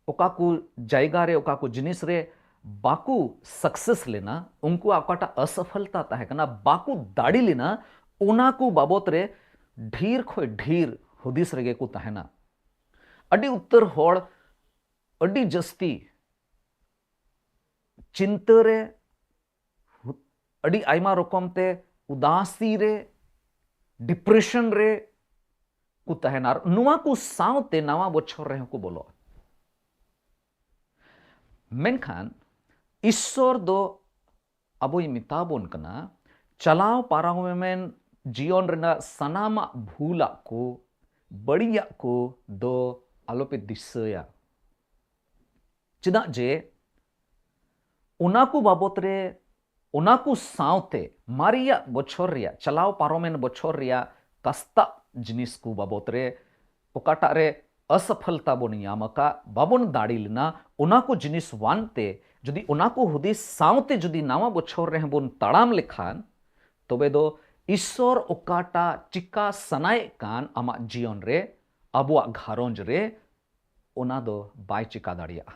ᱚᱠᱟ ᱠᱚ ᱡᱟᱭᱜᱟ ᱨᱮ, ᱚᱠᱟ ᱠᱚ ᱡᱤᱱᱤᱥ ᱨᱮ ᱵᱟᱠᱚ ᱥᱟᱠᱥᱮᱥ ᱞᱮᱱᱟ, ᱩᱱᱠᱩᱣᱟᱜ ᱚᱠᱟᱴᱟᱜ ᱚᱥᱚᱯᱷᱚᱞᱛᱟ ᱛᱟᱦᱮᱸ ᱠᱟᱱᱟ, ᱵᱟᱠᱚ ᱫᱟᱲᱮ ᱞᱮᱱᱟ, ᱚᱱᱟ ᱠᱚ ᱵᱟᱵᱚᱛ ᱨᱮ ᱰᱷᱮᱨ ᱠᱷᱚᱱ ᱰᱷᱮᱨ ᱦᱩᱫᱤᱥ ᱨᱮᱜᱮ ᱠᱚ ᱛᱟᱦᱮᱱᱟ᱾ ᱟᱹᱰᱤ ᱩᱛᱟᱹᱨ ᱦᱚᱲ ᱟᱹᱰᱤ ᱡᱟᱹᱥᱛᱤ ᱪᱤᱱᱛᱟᱹ ᱨᱮ, ᱟᱹᱰᱤ ᱟᱭᱢᱟ ᱨᱚᱠᱚᱢ ᱛᱮ ᱩᱫᱟᱥᱤ ᱨᱮ, ᱰᱤᱯᱨᱮᱥᱚᱱ ᱨᱮ ᱠᱚ ᱛᱟᱦᱮᱱᱟ, ᱟᱨ ᱱᱚᱣᱟ ᱠᱚ ᱥᱟᱶᱛᱮ ᱱᱟᱣᱟ ᱵᱚᱪᱷᱚᱨ ᱨᱮᱦᱚᱸ ᱠᱚ ᱵᱚᱞᱚᱜᱼᱟ᱾ ᱢᱮᱱᱠᱷᱟᱱ ᱤᱥᱥᱚᱨ ᱫᱚ ᱟᱵᱚᱭ ᱢᱮᱛᱟ ᱵᱚᱱ ᱠᱟᱱᱟ, ᱪᱟᱞᱟᱣ ᱯᱟᱨᱚᱢᱮᱱ ᱡᱤᱭᱚᱱ ᱨᱮᱱᱟᱜ ᱥᱟᱱᱟᱢᱟᱜ ᱵᱷᱩᱞᱟᱜ ᱠᱚ, ᱵᱟᱹᱲᱤᱡᱟᱜ ᱠᱚ ᱫᱚ ᱟᱞᱚᱯᱮ ᱫᱤᱥᱟᱹᱭᱟ᱾ ᱪᱮᱫᱟᱜ ᱡᱮ ᱚᱱᱟ ᱠᱚ ᱵᱟᱵᱚᱛ ᱨᱮ, ᱚᱱᱟ ᱠᱚ ᱥᱟᱶᱛᱮ ᱢᱟᱨᱮᱭᱟᱜ ᱵᱚᱪᱷᱚᱨ ᱨᱮᱭᱟᱜ, ᱪᱟᱞᱟᱣ ᱯᱟᱨᱚᱢᱮᱱ ᱵᱚᱪᱷᱚᱨ ᱨᱮᱭᱟᱜ ᱠᱟᱥᱛᱟᱜ ᱡᱤᱱᱤᱥ ᱠᱚ ᱵᱟᱵᱚᱛ ᱨᱮ, ᱚᱠᱟᱴᱟᱜ ᱨᱮ ᱚᱥᱚᱯᱷᱚᱞᱛᱟ ᱵᱚᱱ ᱧᱟᱢ ᱟᱠᱟᱫ, ᱵᱟᱵᱚᱱ ᱫᱟᱲᱮ ᱞᱮᱱᱟ, ᱚᱱᱟ ᱠᱚ ᱡᱤᱱᱤᱥ ᱣᱟᱱ ᱛᱮ ᱡᱩᱫᱤ ᱚᱱᱟ ᱠᱚ ᱦᱩᱫᱤᱥ ᱥᱟᱶᱛᱮ ᱡᱩᱫᱤ ᱱᱟᱣᱟ ᱵᱚᱪᱷᱚᱨ ᱨᱮᱦᱚᱸ ᱵᱚᱱ ᱛᱟᱲᱟᱢ ᱞᱮᱠᱷᱟᱱ, ᱛᱚᱵᱮ ᱫᱚ ᱤᱥᱥᱚᱨ ᱚᱠᱟᱴᱟᱜ ᱪᱤᱠᱟ ᱥᱟᱱᱟᱭᱮᱫ ᱠᱟᱱ ᱟᱢᱟᱜ ᱡᱤᱭᱚᱱ ᱨᱮ, ᱟᱵᱚᱣᱟᱜ ᱜᱷᱟᱨᱚᱸᱡᱽ ᱨᱮ, ᱚᱱᱟ ᱫᱚ ᱵᱟᱭ ᱪᱤᱠᱟ ᱫᱟᱲᱮᱭᱟᱜᱼᱟ᱾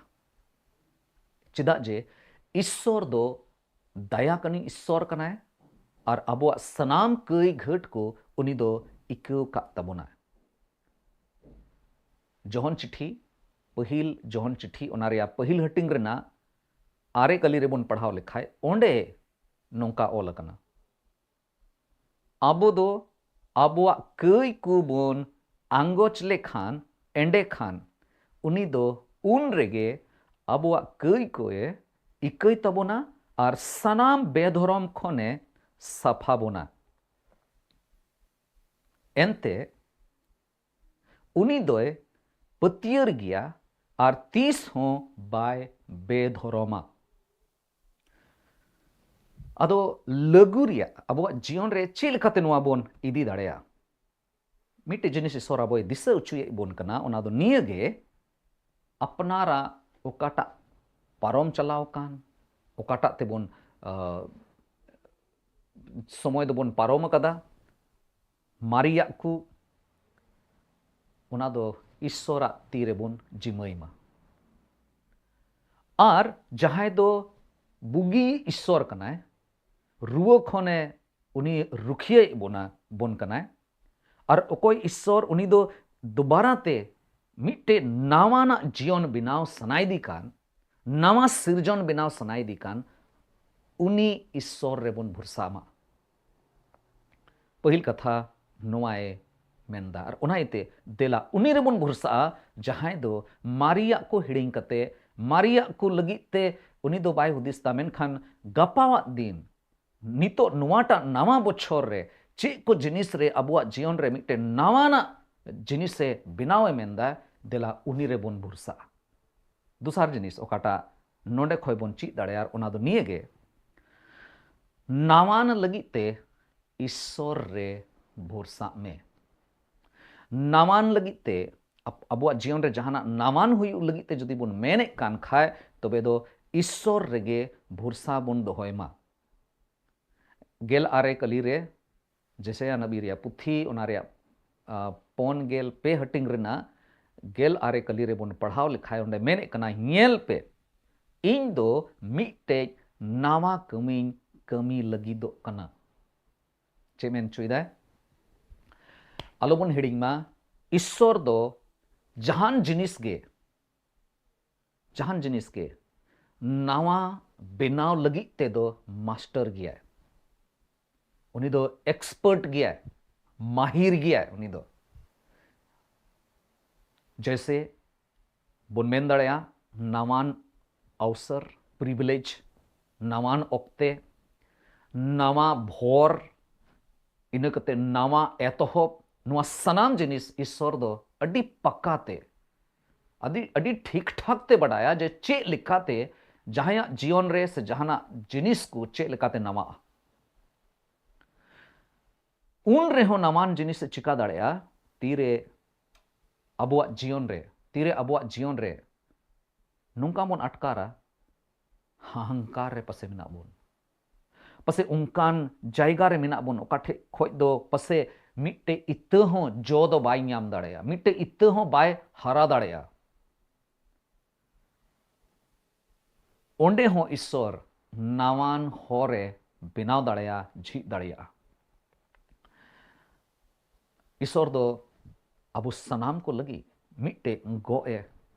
ᱪᱮᱫᱟᱜ ᱡᱮ ᱤᱥᱥᱚᱨ ᱫᱚ ᱫᱟᱭᱟ ᱠᱟᱹᱱᱤ ᱤᱥᱥᱚᱨ ᱠᱟᱱᱟᱭ ᱟᱨ ᱟᱵᱚᱣᱟᱜ ᱥᱟᱱᱟᱢ ᱠᱟᱹᱭ ᱜᱷᱟᱹᱴ ᱠᱚ ᱩᱱᱤ ᱫᱚ ᱤᱠᱟᱹᱣ ᱠᱟᱜ ᱛᱟᱵᱚᱱᱟᱭ᱾ ᱡᱚᱦᱚᱱ ᱪᱤᱴᱷᱤ, ᱯᱟᱹᱦᱤᱞ ᱡᱚᱦᱚᱱ ᱪᱤᱴᱷᱤ, ᱚᱱᱟ ᱨᱮᱭᱟᱜ ᱯᱟᱹᱦᱤᱞ ᱦᱟᱹᱴᱤᱧ ᱨᱮᱱᱟᱜ ᱟᱨᱮ ᱠᱟᱹᱞᱤ ᱨᱮᱵᱚᱱ ᱯᱟᱲᱦᱟᱣ ᱞᱮᱠᱷᱟᱡ, ᱚᱸᱰᱮ ᱱᱚᱝᱠᱟ ᱚᱞ ᱟᱠᱟᱱᱟ, ᱟᱵᱚ ᱫᱚ ᱟᱵᱚᱣᱟᱜ ᱠᱟᱹᱭ ᱠᱚᱵᱚᱱ ᱟᱸᱜᱚᱪ ᱞᱮᱠᱷᱟᱱ, ᱮᱸᱰᱮᱠᱷᱟᱱ ᱩᱱᱤ ᱫᱚ ᱩᱱ ᱨᱮᱜᱮ ᱟᱵᱚᱣᱟᱜ ᱠᱟᱹᱭ ᱠᱚᱭᱮ ᱤᱠᱟᱹᱭ ᱛᱟᱵᱚᱱᱟ ᱟᱨ ᱥᱟᱱᱟᱢ ᱵᱮᱫᱷᱚᱨᱚᱢ ᱠᱷᱚᱱᱮ ᱥᱟᱯᱷᱟ ᱵᱚᱱᱟ᱾ ᱮᱱᱛᱮ ᱩᱱᱤ ᱫᱚᱭ ᱯᱟᱹᱛᱭᱟᱹᱨ ᱜᱮᱭᱟ ᱟᱨ ᱛᱤᱥ ᱦᱚᱸ ᱵᱟᱭ ᱵᱮᱫᱷᱚᱨᱚᱢᱟ᱾ ᱟᱫᱚ ᱞᱟᱹᱜᱩ ᱨᱮᱭᱟᱜ ᱟᱵᱚᱣᱟᱜ ᱡᱤᱭᱚᱱ ᱨᱮ ᱪᱮᱫ ᱞᱮᱠᱟᱛᱮ ᱱᱚᱣᱟ ᱵᱚᱱ ᱤᱫᱤ ᱫᱟᱲᱮᱭᱟᱜᱼᱟ? ᱢᱤᱫᱴᱮᱡ ᱡᱤᱱᱤᱥ ᱤᱥᱚᱨ ᱟᱵᱚᱭ ᱫᱤᱥᱟᱹ ᱦᱚᱪᱚᱭᱮᱫ ᱵᱚᱱ ᱠᱟᱱᱟ, ᱚᱱᱟ ᱫᱚ ᱱᱤᱭᱟᱹ ᱜᱮ, ᱟᱯᱱᱟᱨᱟᱜ ᱚᱠᱟᱴᱟᱜ ᱯᱟᱨᱚᱢ ᱪᱟᱞᱟᱣ ᱠᱟᱱ, ᱚᱠᱟᱴᱟᱜ ᱛᱮᱵᱚᱱ, ᱟ, ᱥᱚᱢᱚᱭ ᱫᱚᱵᱚᱱ ᱯᱟᱨᱚᱢ ᱟᱠᱟᱫᱟ, ᱢᱟᱨᱮᱭᱟᱜ ᱠᱚ, ᱚᱱᱟ ᱫᱚ ᱤᱥᱥᱚᱨᱟᱜ ᱛᱤ ᱨᱮᱵᱚᱱ ᱡᱤᱢᱟᱹᱭ ᱢᱟ᱾ ᱟᱨ ᱡᱟᱦᱟᱸᱭ ᱫᱚ ᱵᱩᱜᱤ ᱤᱥᱥᱚᱨ ᱠᱟᱱᱟᱭ, ᱨᱩᱣᱟᱹ ᱠᱷᱚᱱᱮ ᱩᱱᱤ ᱨᱩᱠᱷᱤᱭᱟᱹᱭᱮᱫ ᱵᱚᱱᱟ, ᱵᱚᱱ ᱠᱟᱱᱟᱭ, ᱟᱨ ᱚᱠᱚᱭ ᱤᱥᱥᱚᱨ ᱩᱱᱤ ᱫᱚ ᱫᱩᱵᱟᱨᱟ ᱛᱮ ᱢᱤᱫᱴᱮᱡ ᱱᱟᱣᱟᱱᱟᱜ ᱡᱤᱭᱚᱱ ᱵᱮᱱᱟᱣ ᱥᱟᱱᱟᱭᱮᱫᱮ ᱠᱟᱱ, ᱱᱟᱣᱟ ᱥᱤᱨᱡᱚᱱ ᱵᱮᱱᱟᱣ ᱥᱟᱱᱟᱭᱮᱫᱮ ᱠᱟᱱ, ᱩᱱᱤ ᱤᱥᱥᱚᱨ ᱨᱮᱵᱚᱱ ᱵᱷᱚᱨᱥᱟ ᱢᱟ᱾ ᱯᱟᱹᱦᱤᱞ ᱠᱟᱛᱷᱟ ᱱᱚᱣᱟᱭ ᱢᱮᱱᱫᱟ᱾ ᱟᱨ ᱚᱱᱟ ᱤᱭᱟᱹᱛᱮ ᱫᱮᱞᱟ ᱩᱱᱤ ᱨᱮᱵᱚᱱ ᱵᱷᱚᱨᱥᱟᱜᱼᱟ, ᱡᱟᱦᱟᱸᱭ ᱫᱚ ᱢᱟᱨᱮᱭᱟᱜ ᱠᱚ ᱦᱤᱲᱤᱧ ᱠᱟᱛᱮ, ᱢᱟᱨᱮᱭᱟᱜ ᱠᱚ ᱞᱟᱹᱜᱤᱫ ᱛᱮ ᱩᱱᱤ ᱫᱚ ᱵᱟᱭ ᱦᱩᱫᱤᱥ ᱫᱟ, ᱢᱮᱱᱠᱷᱟᱱ ᱜᱟᱯᱟᱣᱟᱜ ᱫᱤᱱ, ᱱᱤᱛᱚᱜ ᱱᱚᱣᱟᱴᱟᱜ ᱱᱟᱣᱟ ᱵᱚᱪᱷᱚᱨ ᱨᱮ ᱪᱮᱫ ᱠᱚ ᱡᱤᱱᱤᱥ ᱨᱮ ᱟᱵᱚᱣᱟᱜ ᱡᱤᱭᱚᱱ ᱨᱮ ᱢᱤᱫᱴᱮᱱ ᱱᱟᱣᱟᱱᱟᱜ ᱡᱤᱱᱤᱥᱮ ᱵᱮᱱᱟᱣᱮ ᱢᱮᱱᱫᱟ, ᱫᱮᱞᱟ ᱩᱱᱤ ᱨᱮᱵᱚᱱ ᱵᱷᱚᱨᱥᱟᱜᱼᱟ᱾ ᱫᱚᱥᱟᱨ ᱡᱤᱱᱤᱥ ᱚᱠᱟᱴᱟᱜ ᱱᱚᱰᱮ ᱠᱷᱚᱡ ᱵᱚᱱ ᱪᱮᱫ ᱫᱟᱲᱮᱭᱟᱜᱼᱟ, ᱚᱱᱟ ᱫᱚ ᱱᱤᱭᱟᱹ ᱜᱮ, ᱱᱟᱣᱟᱱ ᱞᱟᱹᱜᱤᱫ ᱛᱮ ᱤᱥᱥᱚᱨ ᱨᱮ ᱵᱷᱚᱨᱥᱟᱜ ᱢᱮ᱾ ᱱᱟᱣᱟᱱ ᱞᱟᱹᱜᱤᱫ ᱛᱮ, ᱟᱵ-, ᱟᱵᱚᱣᱟᱜ ᱡᱤᱭᱚᱱ ᱨᱮ ᱡᱟᱦᱟᱱᱟᱜ ᱱᱟᱣᱟᱱ ᱦᱩᱭᱩᱜ ᱞᱟᱹᱜᱤᱫ ᱛᱮ ᱡᱩᱫᱤ ᱵᱚᱱ ᱢᱮᱱᱮᱫ ᱠᱟᱱ ᱠᱷᱟᱡ, ᱛᱚᱵᱮ ᱫᱚ ᱤᱥᱥᱚᱨ ᱨᱮᱜᱮ ᱵᱷᱚᱨᱥᱟ ᱵᱚᱱ ᱫᱚᱦᱚᱭ ᱢᱟ᱾ ᱜᱮᱞ ᱟᱨᱮ ᱠᱟᱹᱞᱤ ᱨᱮ, ᱡᱮᱥᱟᱭᱟ ᱱᱟᱵᱤ ᱨᱮᱭᱟᱜ ᱯᱩᱛᱷᱤ, ᱚᱱᱟ ᱨᱮᱭᱟᱜ, ᱟ, ᱯᱩᱱ ᱜᱮᱞ ᱯᱮ ᱦᱟᱹᱴᱤᱧ ᱨᱮᱱᱟᱜ ᱜᱮᱞ ᱟᱨᱮ ᱠᱟᱹᱞᱤ ᱨᱮᱵᱚᱱ ᱯᱟᱲᱦᱟᱣ ᱞᱮᱠᱷᱟᱡ, ᱚᱸᱰᱮ ᱢᱮᱱᱮᱫ ᱠᱟᱱᱟ, ᱧᱮᱞ ᱯᱮ, ᱤᱧ ᱫᱚ ᱢᱤᱫᱴᱮᱡ ᱱᱟᱣᱟ ᱠᱟᱹᱢᱤᱧ ᱠᱟᱹᱢᱤ ᱞᱟᱹᱜᱤᱫᱚᱜ ᱠᱟᱱᱟ᱾ ᱪᱮᱫ ᱢᱮᱱ ᱦᱚᱪᱚᱭᱮᱫᱟᱭ? ᱟᱞᱚᱵᱚᱱ ᱦᱤᱲᱤᱧ ᱢᱟ, ᱤᱥᱥᱚᱨ ᱫᱚ ᱡᱟᱦᱟᱱ ᱡᱤᱱᱤᱥ ᱜᱮ, ᱡᱟᱦᱟᱱ ᱡᱤᱱᱤᱥ ᱜᱮ ᱱᱟᱣᱟ ᱵᱮᱱᱟᱣ ᱞᱟᱹᱜᱤᱫ ᱛᱮᱫᱚ ᱢᱟᱥᱴᱟᱨ ᱜᱮᱭᱟᱭ᱾ ᱩᱱᱤ ᱫᱚ ᱮᱠᱥᱯᱟᱨᱴ ᱜᱮᱭᱟᱭ, ᱢᱟᱦᱤᱨ ᱜᱮᱭᱟᱭ ᱩᱱᱤ ᱫᱚ᱾ ᱡᱮᱭᱥᱮ ᱵᱚᱱ ᱢᱮᱱ ᱫᱟᱲᱮᱭᱟᱜᱼᱟ, ᱱᱟᱣᱟᱱ ᱚᱣᱥᱚᱨ, ᱯᱨᱤᱵᱷᱤᱞᱮᱡᱽ, ᱱᱟᱣᱟᱱ ᱚᱠᱛᱮ, ᱱᱟᱣᱟ ᱵᱷᱚᱨ, ᱤᱱᱟᱹ ᱠᱟᱛᱮ ᱱᱟᱣᱟ ᱮᱛᱚᱦᱚᱵ, ᱱᱚᱣᱟ ᱥᱟᱱᱟᱢ ᱡᱤᱱᱤᱥ ᱤᱥᱥᱚᱨ ᱫᱚ ᱟᱹᱰᱤ ᱯᱟᱠᱟ ᱛᱮ, ᱟᱹᱰᱤ, ᱟᱹᱰᱤ ᱴᱷᱤᱠ ᱴᱷᱟᱠ ᱛᱮ ᱵᱟᱰᱟᱭᱟ ᱡᱮ ᱪᱮᱫ ᱞᱮᱠᱟᱛᱮ ᱡᱟᱦᱟᱸᱭᱟᱜ ᱡᱤᱭᱚᱱ ᱨᱮ ᱥᱮ ᱡᱟᱦᱟᱱᱟᱜ ᱡᱤᱱᱤᱥ ᱠᱚ ᱪᱮᱫ ᱞᱮᱠᱟᱛᱮ ᱱᱟᱣᱟᱜᱼᱟ᱾ ᱩᱱ ᱨᱮᱦᱚᱸ ᱱᱟᱣᱟᱱ ᱡᱤᱱᱤᱥ ᱮ ᱪᱤᱠᱟ ᱫᱟᱲᱮᱭᱟᱜᱼᱟ᱾ ᱛᱤᱨᱮ ᱟᱵᱚᱣᱟᱜ ᱡᱤᱭᱚᱱ ᱨᱮ, ᱛᱤᱨᱮ ᱟᱵᱚᱣᱟᱜ ᱡᱤᱭᱚᱱ ᱨᱮ ᱱᱚᱝᱠᱟ ᱵᱚᱱ ᱟᱴᱠᱟᱨᱟ, ᱦᱟᱦᱟᱝᱠᱟᱨ ᱨᱮ ᱯᱟᱥᱮ ᱢᱮᱱᱟᱜ ᱵᱚᱱ, ᱯᱟᱥᱮ ᱚᱱᱠᱟᱱ ᱡᱟᱭᱜᱟ ᱨᱮ ᱢᱮᱱᱟᱜ ᱵᱚᱱ, ᱚᱠᱟ ᱴᱷᱮᱡ ᱠᱷᱚᱡ ᱫᱚ ᱯᱟᱥᱮ ᱢᱤᱫᱴᱮᱡ ᱤᱛᱟᱹ ᱦᱚᱸ ᱡᱚ ᱫᱚ ᱵᱟᱭ ᱧᱟᱢ ᱫᱟᱲᱮᱭᱟᱜᱼᱟ, ᱢᱤᱫᱴᱮᱡ ᱤᱛᱟᱹ ᱦᱚᱸ ᱵᱟᱭ ᱦᱟᱨᱟ ᱫᱟᱲᱮᱭᱟᱜᱼᱟ᱾ ᱚᱸᱰᱮ ᱦᱚᱸ ᱤᱥᱥᱚᱨ ᱱᱟᱣᱟᱱ ᱦᱚᱨ ᱮ ᱵᱮᱱᱟᱣ ᱫᱟᱲᱮᱭᱟᱜᱼᱟ, ᱡᱷᱤᱡ ᱫᱟᱲᱮᱭᱟᱜᱼᱟ᱾ ᱤᱥᱥᱚᱨ ᱫᱚ ᱟᱵᱚ ᱥᱟᱱᱟᱢ ᱠᱚ ᱞᱟᱹᱜᱤᱫ ᱢᱤᱫᱴᱮᱡ ᱜᱚᱜ ᱮ,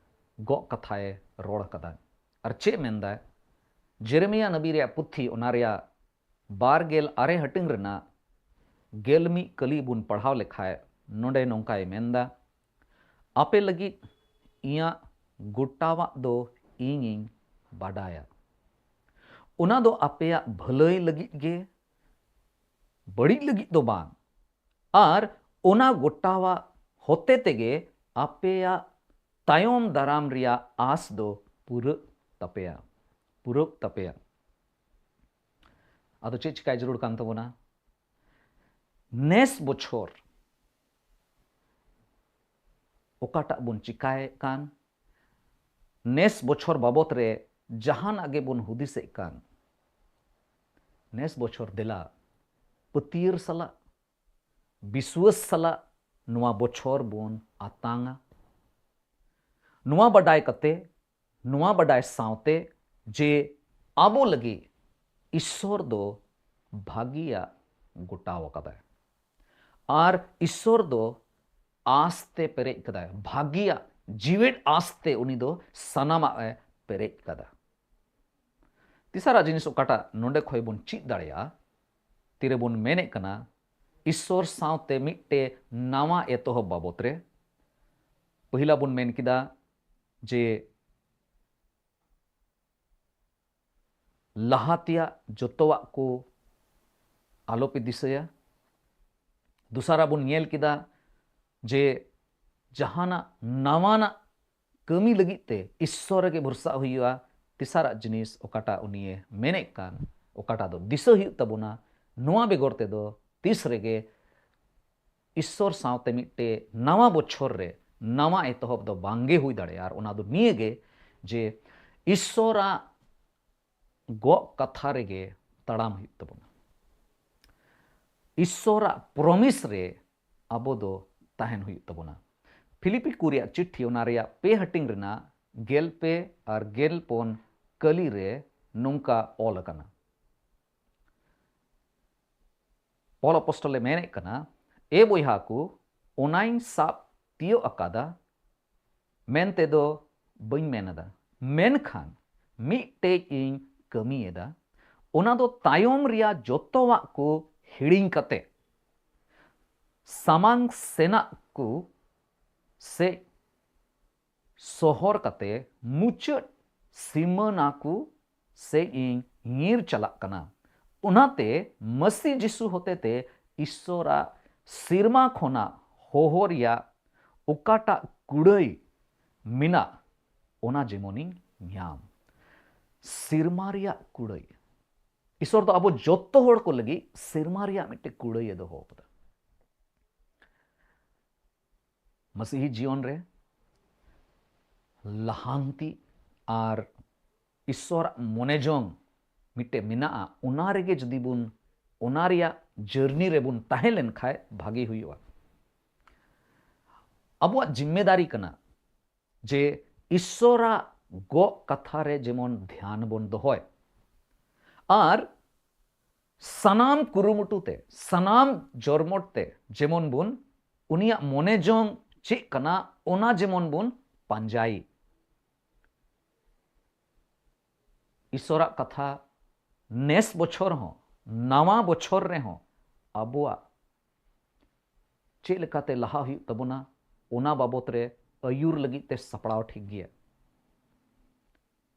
ᱜᱚᱜ ᱠᱟᱛᱷᱟᱭ ᱨᱚᱲ ᱟᱠᱟᱫᱟ᱾ ᱟᱨ ᱪᱮᱫ ᱢᱮᱱᱫᱟᱭ? ᱡᱮᱨᱮᱢᱤᱭᱟ ᱱᱟᱵᱤ ᱨᱮᱭᱟᱜ ᱯᱩᱛᱷᱤ, ᱚᱱᱟ ᱨᱮᱭᱟᱜ ᱵᱟᱨ ᱜᱮᱞ ᱟᱨᱮ ᱦᱟᱹᱴᱤᱧ ᱨᱮᱱᱟᱜ ᱜᱮᱞ ᱢᱤᱫ ᱠᱟᱹᱞᱤ ᱵᱚᱱ ᱯᱟᱲᱦᱟᱣ ᱞᱮᱠᱷᱟᱡ, ᱱᱚᱰᱮ ᱱᱚᱝᱠᱟᱭ ᱢᱮᱱᱫᱟ, "ᱟᱯᱮ ᱞᱟᱹᱜᱤᱫ ᱤᱧᱟᱹᱜ ᱜᱚᱴᱟᱣᱟᱜ ᱫᱚ ᱤᱧᱤᱧ ᱵᱟᱰᱟᱭᱟ᱾ ᱚᱱᱟ ᱫᱚ ᱟᱯᱮᱭᱟᱜ ᱵᱷᱟᱹᱞᱟᱹᱭ ᱞᱟᱹᱜᱤᱫ ᱜᱮ, ᱵᱟᱹᱲᱤᱡ ᱞᱟᱹᱜᱤᱫ ᱫᱚ ᱵᱟᱝ᱾ ᱟᱨ ᱚᱱᱟ ᱜᱚᱴᱟᱣᱟᱜ ᱦᱚᱛᱮ ᱛᱮᱜᱮ ᱟᱯᱮᱭᱟᱜ ᱛᱟᱭᱚᱢ ᱫᱟᱨᱟᱢ ᱨᱮᱭᱟᱜ ᱟᱸᱥ ᱫᱚ ᱯᱩᱨᱟᱹᱜ ᱛᱟᱯᱮᱭᱟ, ᱯᱩᱨᱟᱹᱜ ᱛᱟᱯᱮᱭᱟ᱾" ᱟᱫᱚ ᱪᱮᱫ ᱪᱤᱠᱟᱭ ᱡᱟᱹᱨᱩᱲ ᱠᱟᱱ ᱛᱟᱵᱚᱱᱟ? ᱱᱮᱥ ᱵᱚᱪᱷᱚᱨ ᱚᱠᱟᱴᱟᱜ ᱵᱚᱱ ᱪᱤᱠᱟᱭᱮᱫ ᱠᱟᱱ, ᱱᱮᱥ ᱵᱚᱪᱷᱚᱨ ᱵᱟᱵᱚᱛ ᱨᱮ ᱡᱟᱦᱟᱱᱟᱜ ᱜᱮᱵᱚᱱ ᱦᱩᱫᱤᱥᱮᱫ ᱠᱟᱱ, ᱱᱮᱥ ᱵᱚᱪᱷᱚᱨ ᱫᱮᱞᱟ ᱯᱟᱹᱛᱭᱟᱹᱨ ᱥᱟᱞᱟᱜ, ᱵᱤᱥᱣᱟᱹᱥ ᱥᱟᱞᱟᱜ ᱱᱚᱣᱟ ᱵᱚᱪᱷᱚᱨ ᱵᱚᱱ ᱟᱛᱟᱝᱟ᱾ ᱱᱚᱣᱟ ᱵᱟᱰᱟᱭ ᱠᱟᱛᱮ ᱱᱚᱣᱟ ᱵᱟᱰᱟᱭ ᱥᱟᱶᱛᱮ ᱡᱮ ᱟᱵᱚ ᱞᱟᱹᱜᱤᱫ ᱤᱥᱥᱚᱨ ᱫᱚ ᱵᱷᱟᱹᱜᱤᱭᱟᱜ ᱜᱚᱴᱟᱣ ᱟᱠᱟᱫᱟᱭ᱾ ᱟᱨ ᱤᱥᱥᱚᱨ ᱫᱚ ᱟᱥᱛᱮ ᱯᱮᱨᱮᱡ ᱠᱟᱫᱟᱭ, ᱵᱷᱟᱹᱜᱤᱭᱟᱜ ᱡᱤᱣᱮᱫ ᱟᱥᱛᱮ ᱩᱱᱤ ᱫᱚ ᱥᱟᱱᱟᱢᱟᱜ ᱮ ᱯᱮᱨᱮᱡ ᱠᱟᱫᱟ᱾ ᱛᱮᱥᱟᱨᱟᱜ ᱡᱤᱱᱤᱥ ᱚᱠᱟᱴᱟᱜ ᱱᱚᱰᱮ ᱠᱷᱚᱱ ᱵᱚᱱ ᱪᱮᱫ ᱫᱟᱲᱮᱭᱟᱜᱼᱟ, ᱛᱤᱨᱮᱵᱚᱱ ᱢᱮᱱᱮᱫ ᱠᱟᱱᱟ ᱤᱥᱥᱚᱨ ᱥᱟᱶᱛᱮ ᱢᱤᱫᱴᱮ ᱱᱟᱣᱟ ᱮᱛᱚᱦᱚᱵ ᱵᱟᱵᱚᱛ ᱨᱮ, ᱯᱟᱹᱦᱤᱞᱟ ᱵᱚᱱ ᱢᱮᱱ ᱠᱮᱫᱟ ᱡᱮ ᱞᱟᱦᱟ ᱛᱮᱭᱟᱜ ᱡᱚᱛᱚᱣᱟᱜ ᱠᱚ ᱟᱞᱚᱯᱮ ᱫᱤᱥᱟᱹᱭᱟ᱾ ᱫᱚᱥᱟᱨᱟ ᱵᱚᱱ ᱧᱮᱞ ᱠᱮᱫᱟ ᱡᱮ ᱡᱟᱦᱟᱱᱟᱜ ᱱᱟᱣᱟᱱᱟᱜ ᱠᱟᱹᱢᱤ ᱞᱟᱹᱜᱤᱫ ᱛᱮ ᱤᱥᱥᱚᱨ ᱨᱮᱜᱮ ᱵᱷᱚᱨᱥᱟᱜ ᱦᱩᱭᱩᱜᱼᱟ᱾ ᱛᱮᱥᱟᱨᱟᱜ ᱡᱤᱱᱤᱥ ᱚᱠᱟᱴᱟᱜ ᱩᱱᱤᱭᱮ ᱢᱮᱱᱮᱫ ᱠᱟᱱ, ᱚᱠᱟᱴᱟᱜ ᱫᱚ ᱫᱤᱥᱟᱹ ᱦᱩᱭᱩᱜ ᱛᱟᱵᱚᱱᱟ, ᱱᱚᱣᱟ ᱵᱮᱜᱚᱨ ᱛᱮᱫᱚ ᱛᱤᱥ ᱨᱮᱜᱮ ᱤᱥᱥᱚᱨ ᱥᱟᱶᱛᱮ ᱢᱤᱫᱴᱮ ᱱᱟᱣᱟ ᱵᱚᱪᱷᱚᱨ ᱨᱮ ᱱᱟᱣᱟ ᱮᱛᱚᱦᱚᱵ ᱫᱚ ᱵᱟᱝᱜᱮ ᱦᱩᱭ ᱫᱟᱲᱮᱭᱟᱜᱼᱟ᱾ ᱟᱨ ᱚᱱᱟ ᱫᱚ ᱱᱤᱭᱟᱹ ᱜᱮ ᱡᱮ ᱤᱥᱥᱚᱨᱟᱜ ᱜᱚᱜ ᱠᱟᱛᱷᱟ ᱨᱮᱜᱮ ᱛᱟᱲᱟᱢ ᱦᱩᱭᱩᱜ ᱛᱟᱵᱚᱱᱟ᱾ ᱤᱥᱥᱚᱨᱟᱜ ᱯᱨᱚᱢᱤᱥ ᱨᱮ ᱟᱵᱚ ᱫᱚ ᱛᱟᱦᱮᱱ ᱦᱩᱭᱩᱜ ᱛᱟᱵᱚᱱᱟ᱾ ᱯᱷᱤᱞᱤᱯᱤ ᱠᱚ ᱨᱮᱭᱟᱜ ᱪᱤᱴᱷᱤ, ᱚᱱᱟ ᱨᱮᱭᱟᱜ ᱯᱮ ᱦᱟᱹᱴᱤᱧ ᱨᱮᱱᱟᱜ ᱜᱮᱞ ᱯᱮ ᱟᱨ ᱜᱮᱞ ᱯᱩᱱ ᱠᱟᱹᱞᱤ ᱨᱮ ᱱᱚᱝᱠᱟ ᱚᱞ ᱟᱠᱟᱱᱟ᱾ ᱯᱚᱞ ᱟᱯᱚᱥᱴᱚᱞ ᱮ ᱢᱮᱱᱮᱫ ᱠᱟᱱᱟ, ᱮ ᱵᱚᱭᱦᱟ ᱠᱚ, ᱚᱱᱟᱧ ᱥᱟᱵ ᱛᱤᱭᱳᱜ ᱟᱠᱟᱫᱟ ᱢᱮᱱᱛᱮ ᱫᱚ ᱵᱟᱹᱧ ᱢᱮᱱ ᱮᱫᱟ, ᱢᱮᱱᱠᱷᱟᱱ ᱢᱤᱫᱴᱮᱡ ᱤᱧ ᱠᱟᱹᱢᱤᱭᱮᱫᱟ, ᱚᱱᱟ ᱫᱚ ᱛᱟᱭᱚᱢ ᱨᱮᱭᱟᱜ ᱡᱚᱛᱚᱣᱟᱜ ᱠᱚ ᱦᱤᱲᱤᱧ ᱠᱟᱛᱮ ᱥᱟᱢᱟᱝ ᱥᱮᱱᱟᱜ ᱠᱚ ᱥᱮᱡ ᱥᱚᱦᱚᱨ ᱠᱟᱛᱮ ᱢᱩᱪᱟᱹᱫ ᱥᱤᱢᱟᱹᱱᱟ ᱠᱚ ᱥᱮᱡ ᱤᱧ ᱧᱤᱨ ᱪᱟᱞᱟᱜ ᱠᱟᱱᱟ᱾ ᱚᱱᱟᱛᱮ ᱢᱟᱹᱥᱤ ᱡᱤᱥᱩ ᱦᱚᱛᱮᱛᱮ ᱤᱥᱥᱚᱨᱟᱜ ᱥᱤᱨᱢᱟ ᱠᱷᱚᱱᱟᱜ ᱦᱚᱦᱚ ᱨᱮᱭᱟᱜ ᱚᱠᱟᱴᱟᱜ ᱠᱩᱲᱟᱹᱭ ᱢᱮᱱᱟᱜ, ᱚᱱᱟ ᱡᱮᱢᱚᱱᱤᱧ ᱧᱟᱢ᱾ ᱥᱤᱨᱢᱟ ᱨᱮᱭᱟᱜ ᱠᱩᱲᱟᱹᱭ᱾ ᱤᱥᱥᱚᱨ ᱫᱚ ᱟᱵᱚ ᱡᱚᱛᱚ ᱦᱚᱲ ᱠᱚ ᱞᱟᱹᱜᱤᱫ ᱥᱤᱨᱢᱟ ᱨᱮᱭᱟᱜ ᱢᱤᱫᱴᱮᱱ ᱠᱩᱲᱟᱹᱭ ᱮ ᱫᱚᱦᱚ ᱟᱠᱟᱫᱟ᱾ ᱢᱟᱹᱥᱤᱦᱤ ᱡᱤᱭᱚᱱ ᱨᱮ ᱞᱟᱦᱟᱱᱛᱤ ᱟᱨ ᱤᱥᱥᱚᱨᱟᱜ ᱢᱚᱱᱮ ᱡᱚᱝ ᱢᱤᱫᱴᱮᱱ ᱢᱮᱱᱟᱜᱼᱟ, ᱚᱱᱟ ᱨᱮᱜᱮ ᱡᱩᱫᱤ ᱵᱚᱱ, ᱚᱱᱟ ᱨᱮᱭᱟᱜ ᱡᱟᱹᱨᱱᱤ ᱨᱮᱵᱚᱱ ᱛᱟᱦᱮᱸ ᱞᱮᱱ ᱠᱷᱟᱱ ᱵᱷᱟᱜᱮ ᱦᱩᱭᱩᱜᱼᱟ᱾ ᱟᱵᱚᱣᱟᱜ ᱡᱤᱢᱢᱮᱫᱟᱨᱤ ᱠᱟᱱᱟ ᱡᱮ ᱤᱥᱥᱚᱨᱟᱜ ᱜᱚᱜ ᱠᱟᱛᱷᱟ ᱨᱮ ᱡᱮᱢᱚᱱ ᱫᱷᱮᱭᱟᱱ ᱵᱚᱱ ᱫᱚᱦᱚᱭ, ᱟᱨ ᱥᱟᱱᱟᱢ ᱠᱩᱨᱩᱢᱩᱴᱩ ᱛᱮ, ᱥᱟᱱᱟᱢ ᱡᱚᱨᱢᱚᱴ ᱛᱮ ᱡᱮᱢᱚᱱ ᱵᱚᱱ ᱩᱱᱤᱭᱟᱜ ᱢᱚᱱᱮ ᱡᱚᱝ ᱪᱮᱫ ᱠᱟᱱᱟ, ᱚᱱᱟ ᱡᱮᱢᱚᱱ ᱵᱚᱱ ᱯᱟᱸᱡᱟᱭ᱾ ᱤᱥᱚᱨᱟᱜ ᱠᱟᱛᱷᱟ ᱱᱮᱥ ᱵᱚᱪᱷᱚᱨ ᱦᱚᱸ, ᱱᱟᱣᱟ ᱵᱚᱪᱷᱚᱨ ᱨᱮᱦᱚᱸ ᱟᱵᱚᱣᱟᱜ ᱪᱮᱫ ᱞᱮᱠᱟᱛᱮ ᱞᱟᱦᱟ ᱦᱩᱭᱩᱜ ᱛᱟᱵᱚᱱᱟ, ᱚᱱᱟ ᱵᱟᱵᱚᱛ ᱨᱮ ᱟᱹᱭᱩᱨ ᱞᱟᱹᱜᱤᱫ ᱛᱮ ᱥᱟᱯᱲᱟᱣ ᱴᱷᱤᱠ ᱜᱮᱭᱟ᱾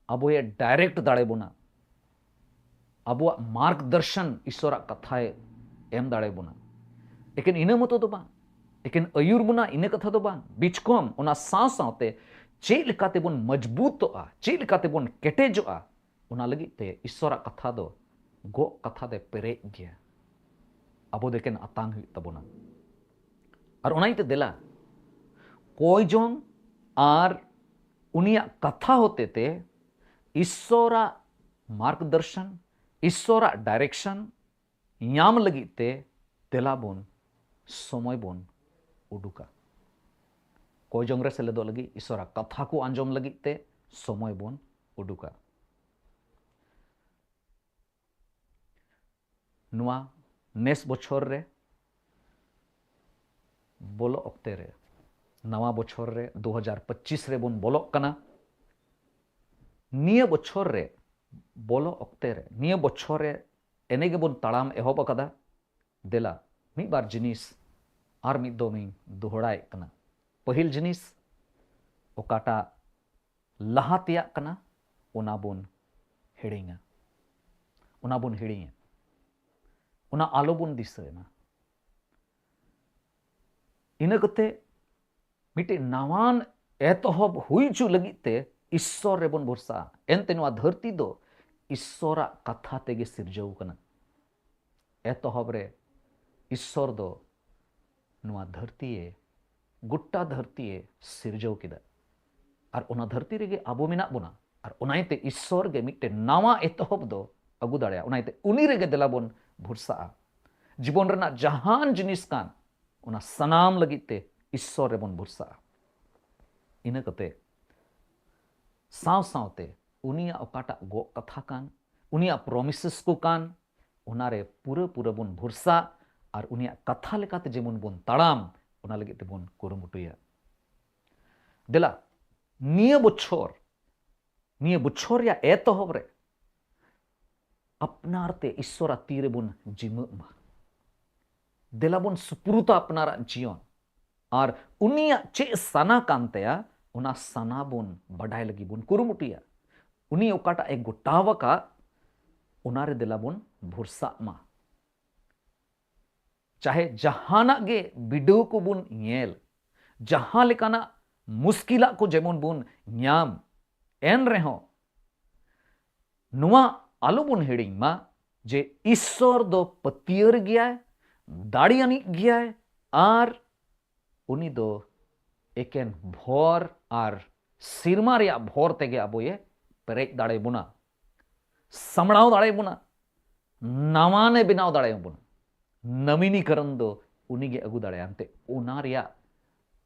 ᱟᱵᱚᱭᱮ ᱰᱟᱭᱨᱮᱠᱴ ᱫᱟᱲᱮ ᱵᱚᱱᱟ, ᱟᱵᱚᱣᱟᱜ ᱢᱟᱨᱜᱽᱫᱚᱨᱥᱚᱱ ᱤᱥᱚᱨᱟᱜ ᱠᱟᱛᱷᱟᱭ ᱮᱢ ᱫᱟᱲᱮ ᱵᱚᱱᱟ᱾ ᱮᱠᱮᱱ ᱤᱱᱟᱹ ᱢᱚᱛᱚ ᱫᱚ ᱵᱟᱝ, ᱮᱠᱮᱱ ᱟᱹᱭᱩᱨ ᱵᱚᱱᱟ ᱤᱱᱟᱹ ᱠᱟᱛᱷᱟ ᱫᱚ ᱵᱟᱝ, ᱵᱤᱪᱠᱚᱢ ᱚᱱᱟ ᱥᱟᱶ ᱥᱟᱶᱛᱮ ᱪᱮᱫ ᱞᱮᱠᱟᱛᱮ ᱵᱚᱱ ᱢᱚᱡᱽᱵᱩᱛᱚᱜᱼᱟ, ᱪᱮᱫ ᱞᱮᱠᱟᱛᱮ ᱵᱚᱱ ᱠᱮᱴᱮᱡᱚᱜᱼᱟ, ᱚᱱᱟ ᱞᱟᱹᱜᱤᱫ ᱛᱮ ᱤᱥᱚᱨᱟᱜ ᱠᱟᱛᱷᱟ ᱫᱚ ᱜᱚᱜ ᱠᱟᱛᱷᱟ ᱛᱮ ᱯᱮᱨᱮᱡ ᱜᱮᱭᱟ᱾ ᱟᱵᱚ ᱫᱚ ᱮᱠᱮᱱ ᱟᱛᱟᱝ ᱦᱩᱭᱩᱜ ᱛᱟᱵᱚᱱᱟ᱾ ᱟᱨ ᱚᱱᱟ ᱤᱭᱟᱹᱛᱮ ᱫᱮᱞᱟ, ᱠᱚᱭ ᱡᱚᱝ ᱟᱨ ᱩᱱᱤᱭᱟᱜ ᱠᱟᱛᱷᱟ ᱦᱚᱛᱮ ᱛᱮ ᱤᱥᱚᱨᱟᱜ ᱢᱟᱨᱜᱽᱫᱚᱨᱥᱚᱱ, ᱤᱥᱚᱨᱟᱜ ᱰᱟᱭᱨᱮᱠᱥᱚᱱ ᱧᱟᱢ ᱞᱟᱹᱜᱤᱫ ᱛᱮ ᱫᱮᱞᱟ ᱵᱚᱱ ᱥᱚᱢᱚᱭ ᱵᱚᱱ ᱩᱰᱩᱠᱟ᱾ ᱠᱚᱭ ᱡᱚᱝ ᱨᱮ ᱥᱮᱞᱮᱫᱚᱜ ᱞᱟᱹᱜᱤᱫ, ᱤᱥᱚᱨᱟᱜ ᱠᱟᱛᱷᱟ ᱠᱚ ᱟᱸᱡᱚᱢ ᱞᱟᱹᱜᱤᱫ ᱛᱮ ᱥᱚᱢᱚᱭ ᱵᱚᱱ ᱩᱰᱩᱠᱟ᱾ ᱱᱚᱣᱟ ᱱᱮᱥ ᱵᱚᱪᱷᱚᱨ ᱨᱮ ᱵᱚᱞᱚᱜ ᱚᱠᱛᱮ ᱨᱮ, ᱱᱟᱣᱟ ᱵᱚᱪᱷᱚᱨ ᱨᱮ ᱫᱩ ᱦᱟᱡᱟᱨ ᱯᱚᱸᱪᱤᱥ ᱨᱮᱵᱚᱱ ᱵᱚᱞᱚᱜ ᱠᱟᱱᱟ᱾ ᱱᱤᱭᱟᱹ ᱵᱚᱪᱷᱚᱨ ᱨᱮ ᱵᱚᱞᱚᱜ ᱚᱠᱛᱮ ᱨᱮ, ᱱᱤᱭᱟᱹ ᱵᱚᱪᱷᱚᱨ ᱨᱮ ᱮᱱᱮ ᱜᱮᱵᱚᱱ ᱛᱟᱲᱟᱢ ᱮᱦᱚᱵ ᱟᱠᱟᱫᱟ᱾ ᱫᱮᱞᱟ, ᱢᱤᱫ ᱵᱟᱨ ᱡᱤᱱᱤᱥ ᱟᱨ ᱢᱤᱫ ᱫᱚᱢᱤᱧ ᱫᱚᱦᱲᱟᱭᱮᱫ ᱠᱟᱱᱟ᱾ ᱯᱟᱹᱦᱤᱞ ᱡᱤᱱᱤᱥ, ᱚᱠᱟᱴᱟᱜ ᱞᱟᱦᱟ ᱛᱮᱭᱟᱜ ᱠᱟᱱᱟ, ᱚᱱᱟ ᱵᱚᱱ ᱦᱤᱲᱤᱧᱟ, ᱚᱱᱟ ᱵᱚᱱ ᱦᱤᱲᱤᱧᱟ, ᱚᱱᱟ ᱟᱞᱚ ᱵᱚᱱ ᱫᱤᱥᱟᱹᱭ ᱢᱟ᱾ ᱤᱱᱟᱹ ᱠᱟᱛᱮ ᱢᱤᱫᱴᱮᱱ ᱱᱟᱣᱟᱱ ᱮᱛᱚᱦᱚᱵ ᱦᱩᱭ ᱦᱚᱪᱚ ᱞᱟᱹᱜᱤᱫ ᱛᱮ ᱤᱥᱥᱚᱨ ᱨᱮᱵᱚᱱ ᱵᱷᱚᱨᱥᱟᱜᱼᱟ᱾ ᱮᱱᱛᱮ ᱱᱚᱣᱟ ᱫᱷᱟᱹᱨᱛᱤ ᱫᱚ ᱤᱥᱥᱚᱨᱟᱜ ᱠᱟᱛᱷᱟ ᱛᱮᱜᱮ ᱥᱤᱨᱡᱟᱹᱣ ᱠᱟᱱᱟ᱾ ᱮᱛᱚᱦᱚᱵ ᱨᱮ ᱤᱥᱥᱚᱨ ᱫᱚ ᱱᱚᱣᱟ ᱫᱷᱟᱹᱨᱛᱤᱭᱮ, ᱜᱚᱴᱟ ᱫᱷᱟᱹᱨᱛᱤᱭᱮ ᱥᱤᱨᱡᱟᱹᱣ ᱠᱮᱫᱟ᱾ ᱟᱨ ᱚᱱᱟ ᱫᱷᱟᱹᱨᱛᱤ ᱨᱮᱜᱮ ᱟᱵᱚ ᱢᱮᱱᱟᱜ ᱵᱚᱱᱟ᱾ ᱟᱨ ᱚᱱᱟ ᱤᱭᱟᱹᱛᱮ ᱤᱥᱥᱚᱨ ᱜᱮ ᱢᱤᱫᱴᱮᱱ ᱱᱟᱣᱟ ᱮᱛᱚᱦᱚᱵ ᱫᱚ ᱟᱹᱜᱩ ᱫᱟᱲᱮᱭᱟᱜᱼᱟ᱾ ᱚᱱᱟ ᱤᱭᱟᱹᱛᱮ ᱩᱱᱤ ᱨᱮᱜᱮ ᱫᱮᱞᱟ ᱵᱚᱱ ᱵᱷᱚᱨᱥᱟᱜᱼᱟ᱾ ᱡᱤᱵᱚᱱ ᱨᱮᱱᱟᱜ ᱡᱟᱦᱟᱱ ᱡᱤᱱᱤᱥ ᱠᱟᱱ, ᱚᱱᱟ ᱥᱟᱱᱟᱢ ᱞᱟᱹᱜᱤᱫ ᱛᱮ ᱤᱥᱥᱚᱨ ᱨᱮᱵᱚᱱ ᱵᱷᱚᱨᱥᱟᱜᱼᱟ᱾ ᱤᱱᱟᱹ ᱠᱟᱛᱮ ᱥᱟᱶ ᱥᱟᱶᱛᱮ ᱩᱱᱤᱭᱟᱜ ᱚᱠᱟᱴᱟᱜ ᱜᱚᱜ ᱠᱟᱛᱷᱟ ᱠᱟᱱ, ᱩᱱᱤᱭᱟᱜ ᱯᱨᱚᱢᱤᱥᱮᱥ ᱠᱚ ᱠᱟᱱ, ᱚᱱᱟᱨᱮ ᱯᱩᱨᱟᱹ ᱯᱩᱨᱟᱹ ᱵᱚᱱ ᱵᱷᱚᱨᱥᱟ ᱟᱨ ᱩᱱᱤᱭᱟᱜ ᱠᱟᱛᱷᱟ ᱞᱮᱠᱟᱛᱮ ᱡᱮᱢᱚᱱ ᱵᱚᱱ ᱛᱟᱲᱟᱢ, ᱚᱱᱟ ᱞᱟᱹᱜᱤᱫ ᱛᱮᱵᱚᱱ ᱠᱩᱨᱩᱢᱩᱴᱩᱭᱟ᱾ ᱫᱮᱞᱟ, ᱱᱤᱭᱟᱹ ᱵᱚᱪᱷᱚᱨ, ᱱᱤᱭᱟᱹ ᱵᱚᱪᱷᱚᱨ ᱨᱮᱭᱟᱜ ᱮᱛᱚᱦᱚᱵ ᱨᱮ ᱟᱯᱱᱟᱨ ᱛᱮ ᱤᱥᱥᱚᱨᱟᱜ ᱛᱤ ᱨᱮᱵᱚᱱ ᱡᱤᱢᱟᱹᱜ ᱢᱟ᱾ ᱫᱮᱞᱟ ᱵᱚᱱ ᱥᱩᱯᱨᱩᱛᱟ ᱟᱯᱱᱟᱨᱟᱜ ᱡᱤᱭᱚᱱ ᱟᱨ ᱩᱱᱤᱭᱟᱜ ᱪᱮᱫ ᱥᱟᱱᱟ ᱠᱟᱱ ᱛᱟᱭᱟ, ᱚᱱᱟ ᱥᱟᱱᱟ ᱵᱚᱱ ᱵᱟᱰᱟᱭ ᱞᱟᱹᱜᱤᱫ ᱵᱚᱱ ᱠᱩᱨᱩᱢᱩᱴᱩᱭᱟ᱾ ᱩᱱᱤ ᱚᱠᱟᱴᱟᱜ ᱮ ᱜᱚᱴᱟᱣ ᱟᱠᱟᱫ, ᱚᱱᱟᱨᱮ ᱫᱮᱞᱟ ᱵᱚᱱ ᱵᱷᱚᱨᱥᱟᱜ ᱢᱟ᱾ ᱪᱟᱦᱮ ᱡᱟᱦᱟᱱᱟᱜ ᱜᱮ ᱵᱤᱰᱟᱹᱣ ᱠᱚᱵᱚᱱ ᱧᱮᱞ, ᱡᱟᱦᱟᱸ ᱞᱮᱠᱟᱱᱟᱜ ᱢᱩᱥᱠᱤᱞᱟᱜ ᱠᱚ ᱡᱮᱢᱚᱱ ᱵᱚᱱ ᱧᱟᱢ, ᱮᱱ ᱨᱮᱦᱚᱸ ᱱᱚᱣᱟ ᱟᱞᱚ ᱵᱚᱱ ᱦᱤᱲᱤᱧ ᱢᱟ ᱡᱮ ᱤᱥᱥᱚᱨ ᱫᱚ ᱯᱟᱹᱛᱭᱟᱹᱨ ᱜᱮᱭᱟᱭ, ᱫᱟᱲᱮᱭᱟᱱᱤᱡ ᱜᱮᱭᱟᱭ, ᱟᱨ ᱩᱱᱤ ᱫᱚ ᱮᱠᱮᱱ ᱵᱷᱚᱨ ᱟᱨ ᱥᱮᱨᱢᱟ ᱨᱮᱭᱟᱜ ᱵᱷᱚᱨ ᱛᱮᱜᱮ ᱟᱵᱚᱭᱮ ᱯᱮᱨᱮᱡ ᱫᱟᱲᱮ ᱵᱚᱱᱟ, ᱥᱟᱢᱲᱟᱣ ᱫᱟᱲᱮ ᱵᱚᱱᱟ, ᱱᱟᱣᱟᱱᱮ ᱵᱮᱱᱟᱣ ᱫᱟᱲᱮ ᱵᱚᱱᱟ᱾ ᱱᱚᱵᱤᱱᱤᱠᱚᱨᱚᱱ ᱫᱚ ᱩᱱᱤᱜᱮ ᱟᱹᱜᱩ ᱫᱟᱲᱮᱭᱟᱜᱼᱟ᱾ ᱮᱱᱛᱮ ᱚᱱᱟ ᱨᱮᱭᱟᱜ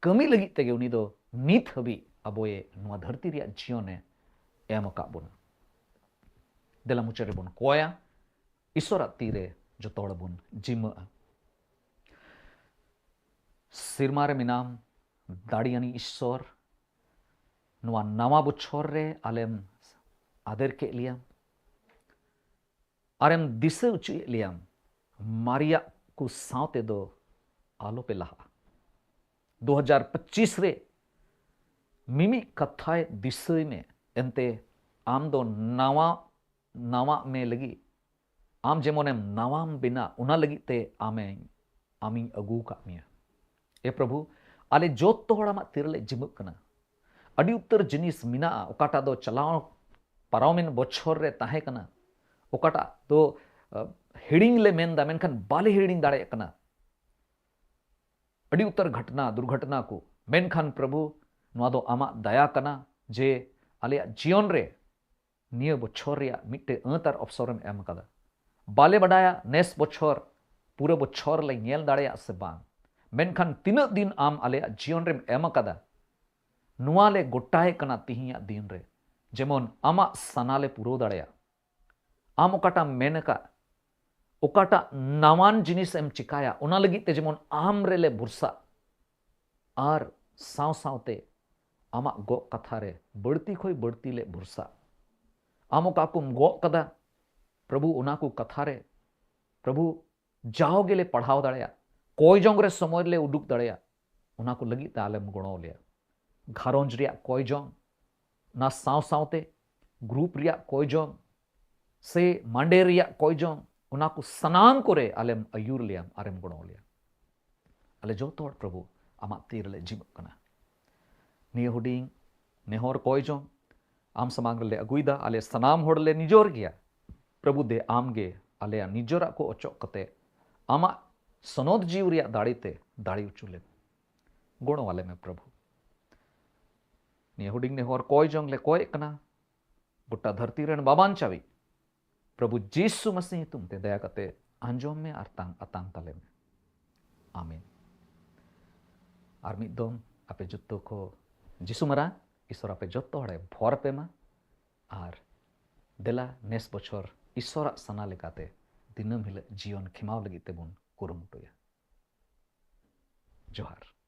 ᱠᱟᱹᱢᱤ ᱞᱟᱹᱜᱤᱫ ᱛᱮᱜᱮ ᱩᱱᱤ ᱫᱚ ᱱᱤᱛ ᱦᱟᱹᱵᱤᱡ ᱟᱵᱚᱭᱮ ᱱᱚᱣᱟ ᱫᱷᱟᱹᱨᱛᱤ ᱨᱮᱭᱟᱜ ᱡᱤᱭᱚᱱᱮ ᱮᱢ ᱟᱠᱟᱫ ᱵᱚᱱᱟ᱾ ᱫᱮᱞᱟ ᱢᱩᱪᱟᱹᱫ ᱨᱮᱵᱚᱱ ᱠᱚᱭᱟ, ᱤᱥᱥᱚᱨᱟᱜ ᱛᱤᱨᱮ ᱡᱚᱛᱚ ᱦᱚᱲ ᱵᱚᱱ ᱡᱤᱢᱟᱹᱜᱼᱟ᱾ ᱥᱮᱨᱢᱟ ᱨᱮ ᱢᱮᱱᱟᱢ ᱫᱟᱲᱮᱭᱟᱱᱤᱡ ᱤᱥᱥᱚᱨ, ᱱᱚᱣᱟ ᱱᱟᱣᱟ ᱵᱚᱪᱷᱚᱨ ᱨᱮ ᱟᱞᱮᱢ ᱟᱫᱮᱨ ᱠᱮᱫ ᱞᱮᱭᱟ ᱟᱨᱮᱢ ᱫᱤᱥᱟᱹ ᱚᱪᱚᱭᱮᱫ ᱞᱮᱭᱟᱢ, ᱢᱟᱨᱮᱭᱟᱜ ᱠᱚ ᱥᱟᱶ ᱛᱮᱫᱚ ᱟᱞᱚᱯᱮ ᱞᱟᱦᱟᱜᱼᱟ᱾ ᱫᱩ ᱦᱟᱡᱟᱨ ᱯᱚᱸᱪᱤᱥ ᱨᱮ ᱢᱤᱢᱤᱫ ᱠᱟᱛᱷᱟᱭ ᱫᱤᱥᱟᱹᱭ ᱢᱮ, ᱮᱱᱛᱮ ᱟᱢ ᱫᱚ ᱱᱟᱣᱟ, ᱱᱟᱣᱟᱜ ᱢᱮ ᱞᱟᱹᱜᱤᱫ ᱟᱢ ᱡᱮᱢᱚᱱᱮᱢ ᱱᱟᱣᱟᱢ ᱵᱮᱱᱟᱜ, ᱚᱱᱟ ᱞᱟᱹᱜᱤᱫ ᱛᱮ ᱟᱢᱮ, ᱟᱢᱤᱧ ᱟᱹᱜᱩ ᱟᱠᱟᱫ ᱢᱮᱭᱟ᱾ ᱮ ᱯᱨᱚᱵᱷᱩ, ᱟᱞᱮ ᱡᱚᱛᱚ ᱦᱚᱲ ᱟᱢᱟᱜ ᱛᱤ ᱨᱮᱞᱮ ᱡᱤᱢᱟᱹᱜ ᱠᱟᱱᱟ᱾ ᱟᱹᱰᱤ ᱩᱛᱟᱹᱨ ᱡᱤᱱᱤᱥ ᱢᱮᱱᱟᱜᱼᱟ, ᱚᱠᱟᱴᱟᱜ ᱫᱚ ᱪᱟᱞᱟᱣ ᱯᱟᱨᱚᱢᱮᱱ ᱵᱚᱪᱷᱚᱨ ᱨᱮ ᱛᱟᱦᱮᱸ ᱠᱟᱱᱟ, ᱚᱠᱟᱴᱟᱜ ᱫᱚ, ᱟᱹ, ᱦᱤᱲᱤᱧ ᱞᱮ ᱢᱮᱱᱫᱟ, ᱢᱮᱱᱠᱷᱟᱱ ᱵᱟᱞᱮ ᱦᱤᱲᱤᱧ ᱫᱟᱲᱮᱭᱟᱜ ᱠᱟᱱᱟ᱾ ᱟᱹᱰᱤ ᱩᱛᱟᱹᱨ ᱜᱷᱚᱴᱱᱟ, ᱫᱩᱨᱜᱷᱚᱴᱱᱟ ᱠᱚ, ᱢᱮᱱᱠᱷᱟᱱ ᱯᱨᱚᱵᱷᱩ, ᱱᱚᱣᱟ ᱫᱚ ᱟᱢᱟᱜ ᱫᱟᱭᱟ ᱠᱟᱱᱟ ᱡᱮ ᱟᱞᱮᱭᱟᱜ ᱡᱤᱭᱚᱱ ᱨᱮ ᱱᱤᱭᱟᱹ ᱵᱚᱪᱷᱚᱨ ᱨᱮᱭᱟᱜ ᱢᱤᱫᱴᱮᱡ ᱟᱹᱛ ᱟᱨ ᱚᱯᱥᱚᱨᱮᱢ ᱮᱢ ᱟᱠᱟᱫᱟ᱾ ᱵᱟᱞᱮ ᱵᱟᱰᱟᱭᱟ ᱱᱮᱥ ᱵᱚᱪᱷᱚᱨ ᱯᱩᱨᱟᱹ ᱵᱚᱪᱷᱚᱨ ᱞᱮ ᱧᱮᱞ ᱫᱟᱲᱮᱭᱟᱜ ᱥᱮ ᱵᱟᱝ, ᱢᱮᱱᱠᱷᱟᱱ ᱛᱤᱱᱟᱹᱜ ᱫᱤᱱ ᱟᱢ ᱟᱞᱮᱭᱟᱜ ᱡᱤᱭᱚᱱ ᱨᱮᱢ ᱮᱢ ᱟᱠᱟᱫᱟ, ᱱᱚᱣᱟ ᱞᱮ ᱜᱚᱴᱟᱭ ᱠᱟᱱᱟ ᱛᱤᱦᱤᱧᱟᱜ ᱫᱤᱱ ᱨᱮ᱾ ᱡᱮᱢᱚᱱ ᱟᱢᱟᱜ ᱥᱟᱱᱟ ᱞᱮ ᱯᱩᱨᱟᱹᱣ ᱫᱟᱲᱮᱭᱟᱜ᱾ ᱟᱢ ᱚᱠᱟᱴᱟᱜ ᱮᱢ ᱢᱮᱱ ᱟᱠᱟᱫ, ᱚᱠᱟᱴᱟᱜ ᱱᱟᱣᱟᱱ ᱡᱤᱱᱤᱥ ᱮᱢ ᱪᱤᱠᱟᱭᱟ, ᱚᱱᱟ ᱞᱟᱹᱜᱤᱫ ᱛᱮ ᱡᱮᱢᱚᱱ ᱟᱢ ᱨᱮᱞᱮ ᱵᱷᱚᱨᱥᱟᱜ᱾ ᱟᱨ ᱥᱟᱶ ᱥᱟᱶᱛᱮ ᱟᱢᱟᱜ ᱜᱚᱜ ᱠᱟᱛᱷᱟ ᱨᱮ ᱵᱟᱹᱲᱛᱤ ᱠᱷᱚᱱ ᱵᱟᱹᱲᱛᱤ ᱞᱮ ᱵᱷᱚᱨᱥᱟᱜ᱾ ᱟᱢ ᱚᱠᱟ ᱠᱚᱢ ᱜᱚᱜ ᱠᱟᱫᱟ, ᱯᱨᱚᱵᱷᱩ, ᱚᱱᱟ ᱠᱚ ᱠᱟᱛᱷᱟ ᱨᱮ, ᱯᱨᱚᱵᱷᱩ, ᱡᱟᱣ ᱜᱮᱞᱮ ᱯᱟᱲᱦᱟᱣ ᱫᱟᱲᱮᱭᱟᱜ, ᱠᱚᱭ ᱡᱚᱝ ᱨᱮ ᱥᱚᱢᱚᱭ ᱞᱮ ᱩᱰᱩᱠ ᱫᱟᱲᱮᱭᱟᱜ, ᱚᱱᱟ ᱠᱚ ᱞᱟᱹᱜᱤᱫ ᱛᱮ ᱟᱞᱮᱢ ᱜᱚᱲᱚ ᱞᱮᱭᱟ᱾ ᱜᱷᱟᱨᱚᱸᱡᱽ ᱨᱮᱭᱟᱜ ᱠᱚᱭ ᱡᱚᱝ, ᱚᱱᱟ ᱥᱟᱶ ᱥᱟᱶᱛᱮ ᱜᱨᱩᱯ ᱨᱮᱭᱟᱜ ᱠᱚᱭ ᱡᱚᱝ ᱥᱮ ᱢᱟᱸᱰᱮ ᱨᱮᱭᱟᱜ ᱠᱚᱭ ᱡᱚᱝ, ᱚᱱᱟ ᱠᱚ ᱥᱟᱱᱟᱢ ᱠᱚᱨᱮ ᱟᱞᱮᱢ ᱟᱹᱭᱩᱨ ᱞᱮᱭᱟᱢ ᱟᱨᱮᱢ ᱜᱚᱲᱚ ᱞᱮᱭᱟ᱾ ᱟᱞᱮ ᱡᱚᱛᱚ ᱦᱚᱲ, ᱯᱨᱚᱵᱷᱩ, ᱟᱢᱟᱜ ᱛᱤ ᱨᱮᱞᱮ ᱡᱤᱢᱟᱹᱜ ᱠᱟᱱᱟ᱾ ᱱᱤᱭᱟᱹ ᱦᱩᱰᱤᱧ ᱱᱮᱦᱚᱨ ᱠᱚᱭ ᱡᱚᱝ ᱟᱢ ᱥᱟᱢᱟᱝ ᱨᱮᱞᱮ ᱟᱹᱜᱩᱭᱮᱫᱟ᱾ ᱟᱞᱮ ᱥᱟᱱᱟᱢ ᱦᱚᱲ ᱞᱮ ᱱᱤᱡᱚᱨ ᱜᱮᱭᱟ᱾ ᱯᱨᱚᱵᱷᱩ ᱫᱮ, ᱟᱢ ᱜᱮ ᱟᱞᱮᱭᱟᱜ ᱱᱤᱡᱚᱨᱟᱜ ᱠᱚ ᱚᱪᱚᱜ ᱠᱟᱛᱮ ᱟᱢᱟᱜ ᱥᱚᱱᱚᱛ ᱡᱤᱣᱤ ᱨᱮᱭᱟᱜ ᱫᱟᱲᱮ ᱛᱮ ᱫᱟᱲᱮ ᱦᱚᱪᱚ ᱞᱮᱢ᱾ ᱜᱚᱲᱚ ᱟᱞᱮ ᱢᱮ, ᱯᱨᱚᱵᱷᱩ᱾ ᱱᱤᱭᱟᱹ ᱦᱩᱰᱤᱧ ᱱᱮᱦᱚᱨ ᱠᱚᱭ ᱡᱚᱝ ᱞᱮ ᱠᱚᱭᱮᱫ ᱠᱟᱱᱟ ᱜᱚᱴᱟ ᱫᱷᱟᱹᱨᱛᱤ ᱨᱮᱱ ᱵᱟᱵᱟᱱ ᱪᱟᱵᱤ, ᱯᱨᱚᱵᱷᱩ ᱡᱤᱥᱩ ᱢᱟᱥᱤ ᱧᱩᱛᱩᱢ ᱛᱮ ᱫᱟᱭᱟ ᱠᱟᱛᱮ ᱟᱸᱡᱚᱢ ᱢᱮ ᱟᱨ ᱛᱟᱝ ᱟᱛᱟᱝ ᱛᱟᱞᱮ ᱢᱮ᱾ ᱟᱢᱮᱱ᱾ ᱟᱨ ᱢᱤᱫ ᱫᱚᱢ ᱟᱯᱮ ᱡᱚᱛᱚ ᱠᱚ ᱡᱤᱥᱩ ᱢᱟᱨᱟᱝ ᱤᱥᱚᱨ ᱟᱯᱮ ᱡᱚᱛᱚ ᱦᱚᱲᱮ ᱵᱷᱚᱨ ᱟᱯᱮ ᱢᱟ᱾ ᱟᱨ ᱫᱮᱞᱟ ᱱᱮᱥ ᱵᱚᱪᱷᱚᱨ ᱤᱥᱚᱨᱟᱜ ᱥᱟᱱᱟ ᱞᱮᱠᱟᱛᱮ ᱫᱤᱱᱟᱹᱢ ᱦᱤᱞᱳᱜ ᱡᱤᱭᱚᱱ ᱠᱷᱮᱢᱟᱣ ᱞᱟᱹᱜᱤᱫ ᱛᱮᱵᱚᱱ ᱠᱩᱨᱩᱢᱩᱴᱩᱭᱟ᱾ ᱡᱚᱦᱟᱨ᱾